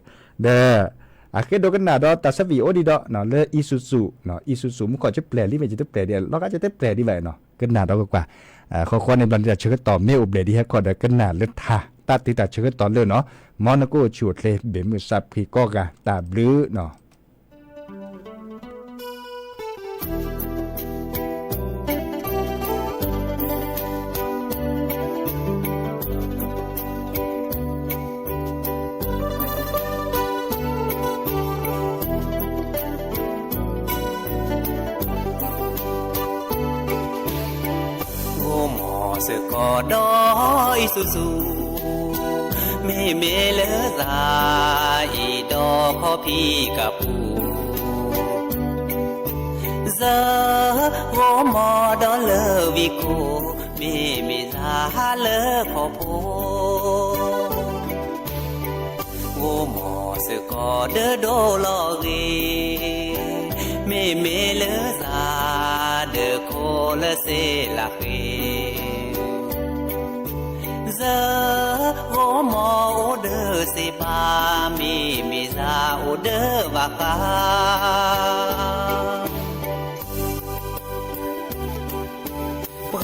အဃ့ဒိကနၣ်ဒီးတၢ်ဆၢဖံးအိၣ်ဒံးဒီး လၢ Isuzu, Isuzu မူခိၣ်ကပျဲၢ်လံ မ့ၢ်ကတပျဲၢ်ဒံး လီၤဂာ်ကတပျဲၢ်ဒံးဘၣ်နီၤ ကနၣ်ဒီးကွၢ်ကွၢ်, ဃီဃီန့ၣ်ဘျီန့ၣ် တၢ်ဆၢကတီၢ်မ့ၢ်အိၣ်ဘျဲၣ်ဒံးဟဲခီဒီး ကနၣ်လၢထါ တၢ်တုၤတၢ်ဆၢကတီၢ်လၢနီၤ, မ်နကအိၣ်ဆူၣ်အိၣ်ချ့ ဘၣ်မုာ်စးဖှံကိးဂၤ တၢ်ဘျုးနီၤ. ဂိၢ်မီၢ်စ့ၢ်ကီးဒီး Isuzu, မ့မ့ၢ်လၢသးအံၤဒီးခီဖံးကပူၤ, စၢဂိၢ်မီၢ်ဒီးလၢဝံခိၣ်, မ့မ့ၢ်သးလၢခီဖိ ဂိၢ်မီၢ်စ့ၢ်ကီးဒီးဒိၣ်လီၤဂ့ၤ, မ့မ့ၢ်လၢသးဒီးခိၣ်လၢစ့လးဃ့, စၢဂိၢ်မီၢ်အိၣ်ဒီးစ့ဘၣ်, မ့မ့ၢ်သးအိၣ်ဒီးဘၣ်ဃး ပှၤဂၤ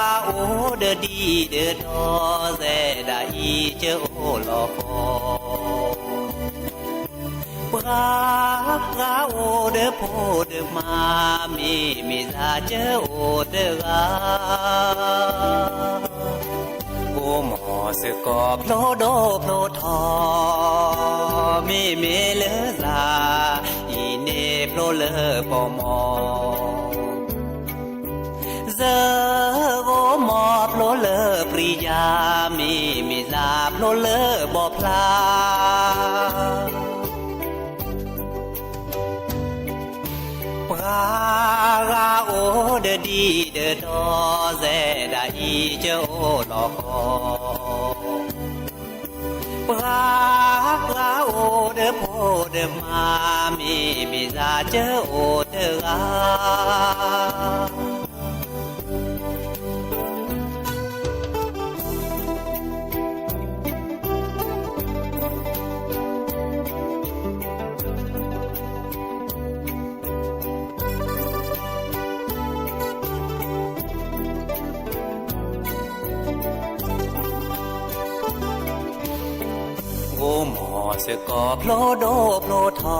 အိၣ်ဒီးဒံးဒီးဒီး စဲဒၣ်အံၤကအိၣ်လီၤဃီ, ပှၤဂၤအိၣ်ဒီးဖိဒီးမါ, မ့မ့ၢ်သးကအိၣ်တဂၤ ဂိၢ်မီၢ်စ့ၢ်ကီးဖျိဒိၣ်ဖျိထီ, မ့မ့ၢ်လၢသးအံၤန့ၣ် ဖျိလၢပီၢ်မီၢ်, စၢဂိၢ်မီၢ်ဖျိလၢပျံၤယၤ, မ့မ့ၢ်သးဖျိလၢဘီဖျါ ပှၤဂၤအိၣ်ဒီးဒံးဒီးဒီး စဲဒၣ်အံၤကအိၣ်လီၤဃီ, ပှၤဂၤအိၣ်ဒီးဖိဒီးမါ, မ့မ့ၢ်သးကအိၣ်တဂၤ ဂိၢ်မီၢ်စ့ၢ်ကီးဖျိဒိၣ်ဖျိထီ,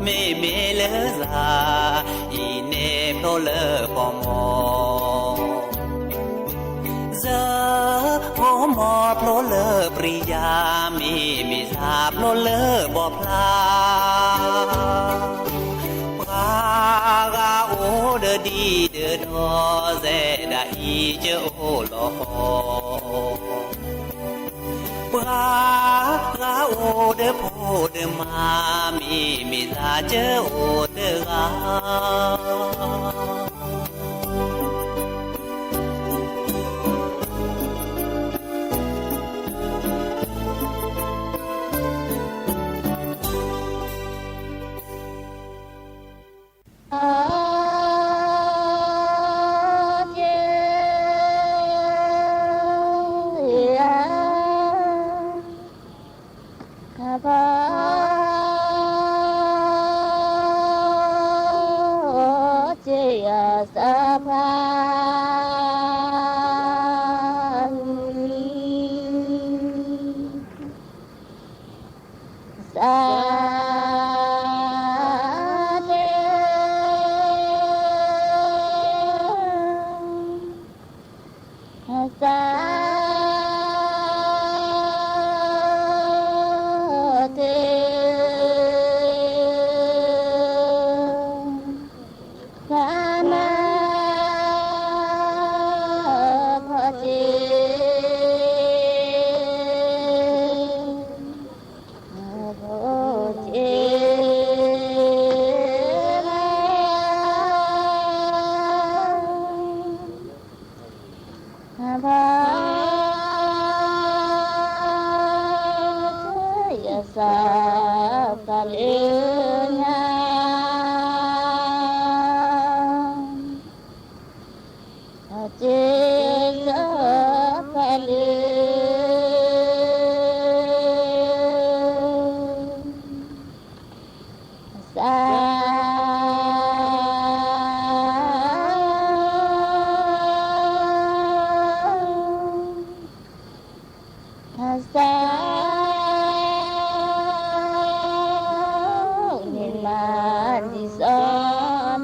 မ့မ့ၢ်လၢသးအံၤန့ၣ်ဖျိလၢပီၢ်မီၢ်, စၢဂိၢ်မီၢ်ဖျိလၢပျံၤယၤ, မ့မ့ၢ်သးဖျိလၢဘီဖျါ ပှၤဂၤအိၣ်ဒီးဒံးဒီးဒီး, စဲဒၣ်အံၤကအိၣ်လီၤဃီ, ပှၤဂၤအိၣ်ဒီးဖိဒီးမါ, မ့မ့ၢ်သးကအိၣ်တဂၤ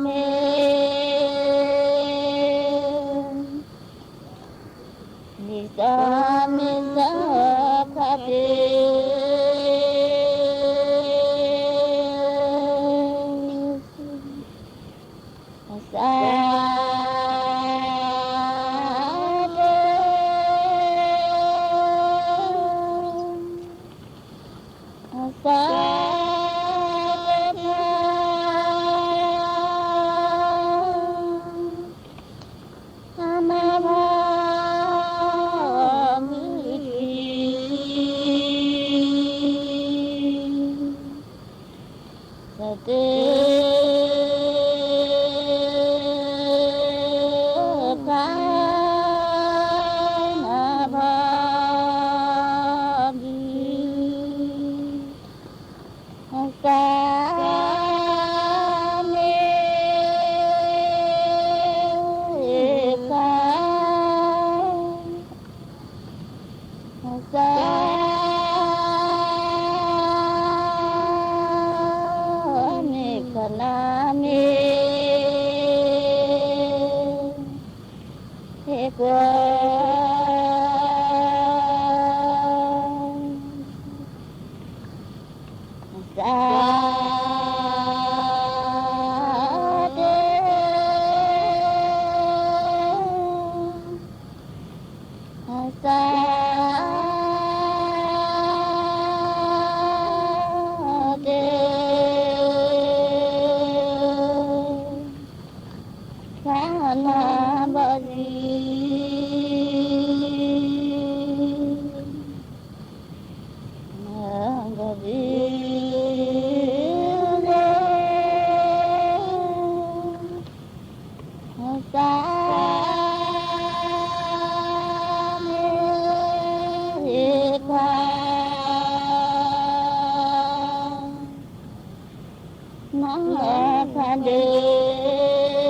မ့ၢ် လံာ်စီဆှံမ့ၢ်စၢ်ခီၣ်ထံး အစၢ် အစၢ် အမၤဘၣ်မုၢ်ထံ သတး ပှၤနၢ်ဘၣ်မုၢ် အစၢ် မ့ၢ်ခါ အစၢ် မ့ၢ်ခါနၤ မ့ၢ် ဟ့ၣ်ကွၢ် အစၢ် အစၢ် ခါနၤဘၣ်လံ ဘၣ်လံ အစၢ် မ့ၢ်ခါ နဖးဒိၣ် သး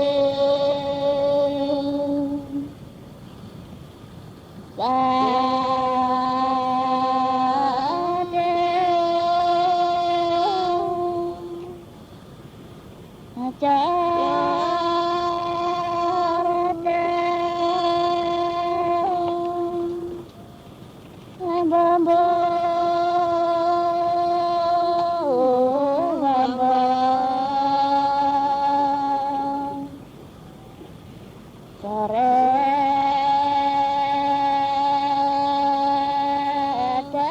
ဒဲ အကၢ်ရတဲ ဘီ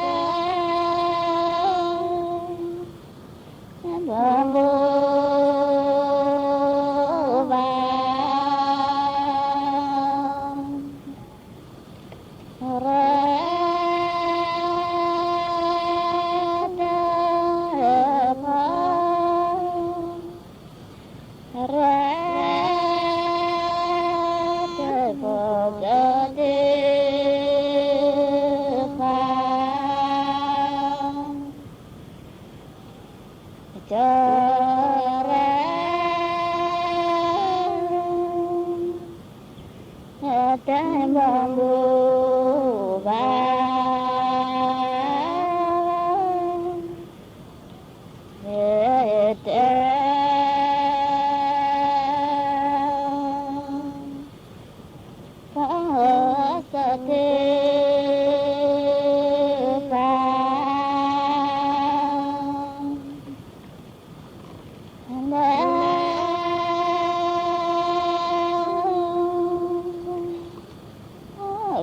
ဘိ ဘီဘိ ကၢ်ရ တဲ ဘီဘိ ဘီဘိ ရ တဲ ဖီ ရ တဲ ဖီ ကၢ်တဲ ဖီ ကၢ်ရ တဲ ဘီ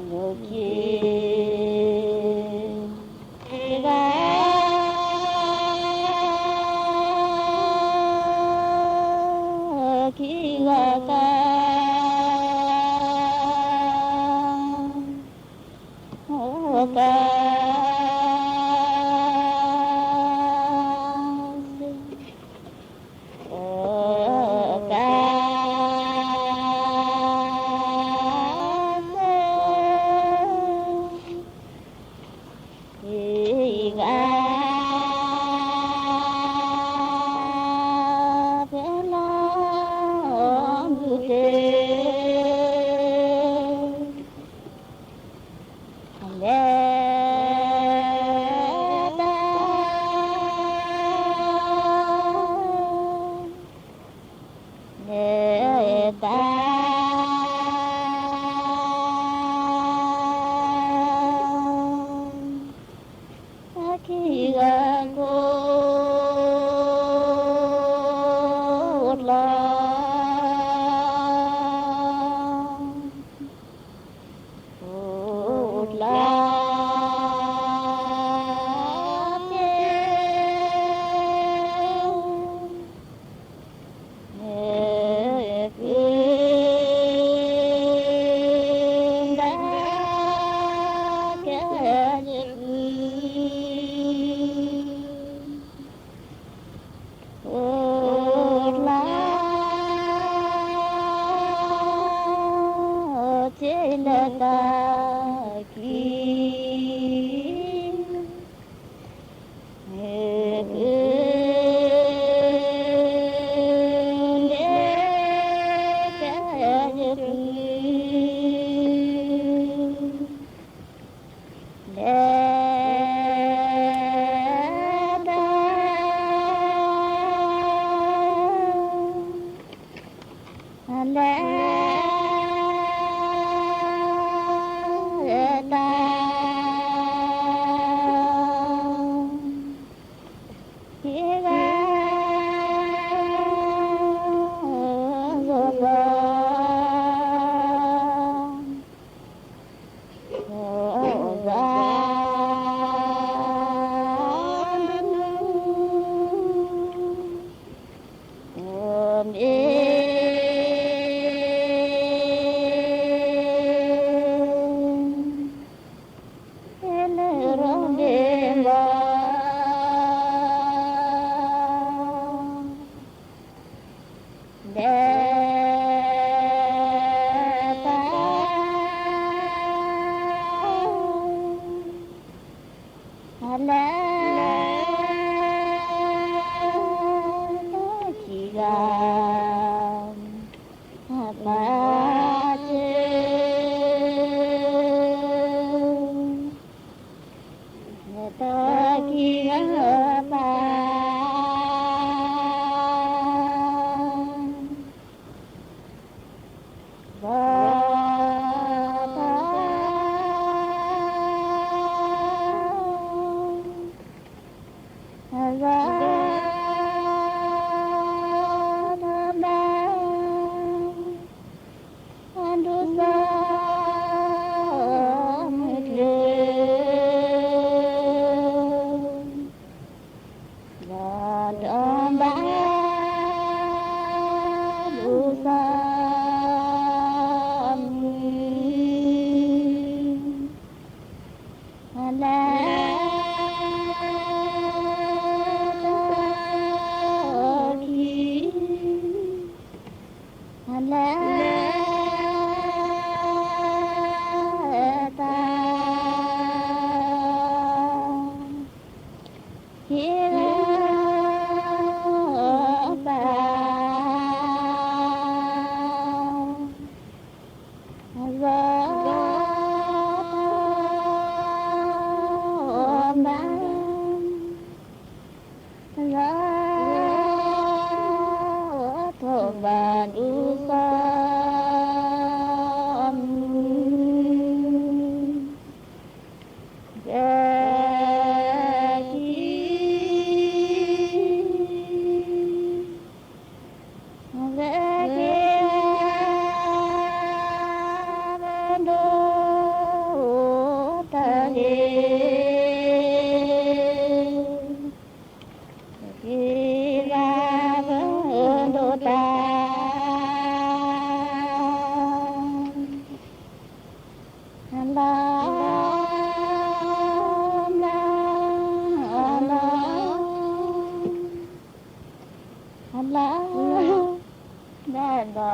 ဘိ ဘီဘိ တဲ ဖီ ကၢ်တဲ ဖီ လၢ အဘျုးခံ ဂၤ ခံဂၤက က က ခံဂၤ ဖဲလီၤမုၢ် နတၢ် အခံဂၤကိၣ်လီၤ ကိၣ်လီၤ အိၣ်လ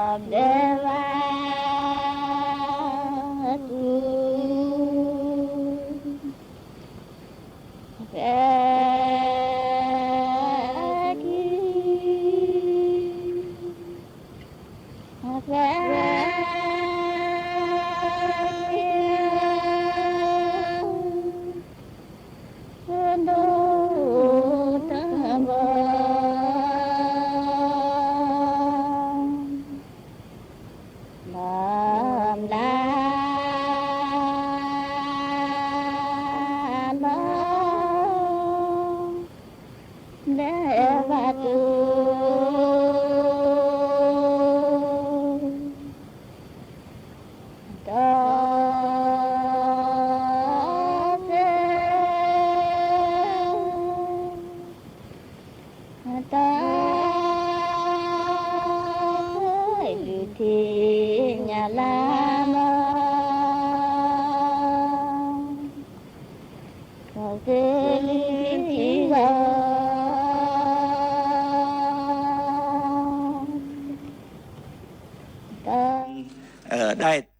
ၢ စ့လၢတၢ်ခံ တၢ် ဒုးထံၣ်ညါလၢမီၢ် ကသ့လံထံလီၤ တၢ်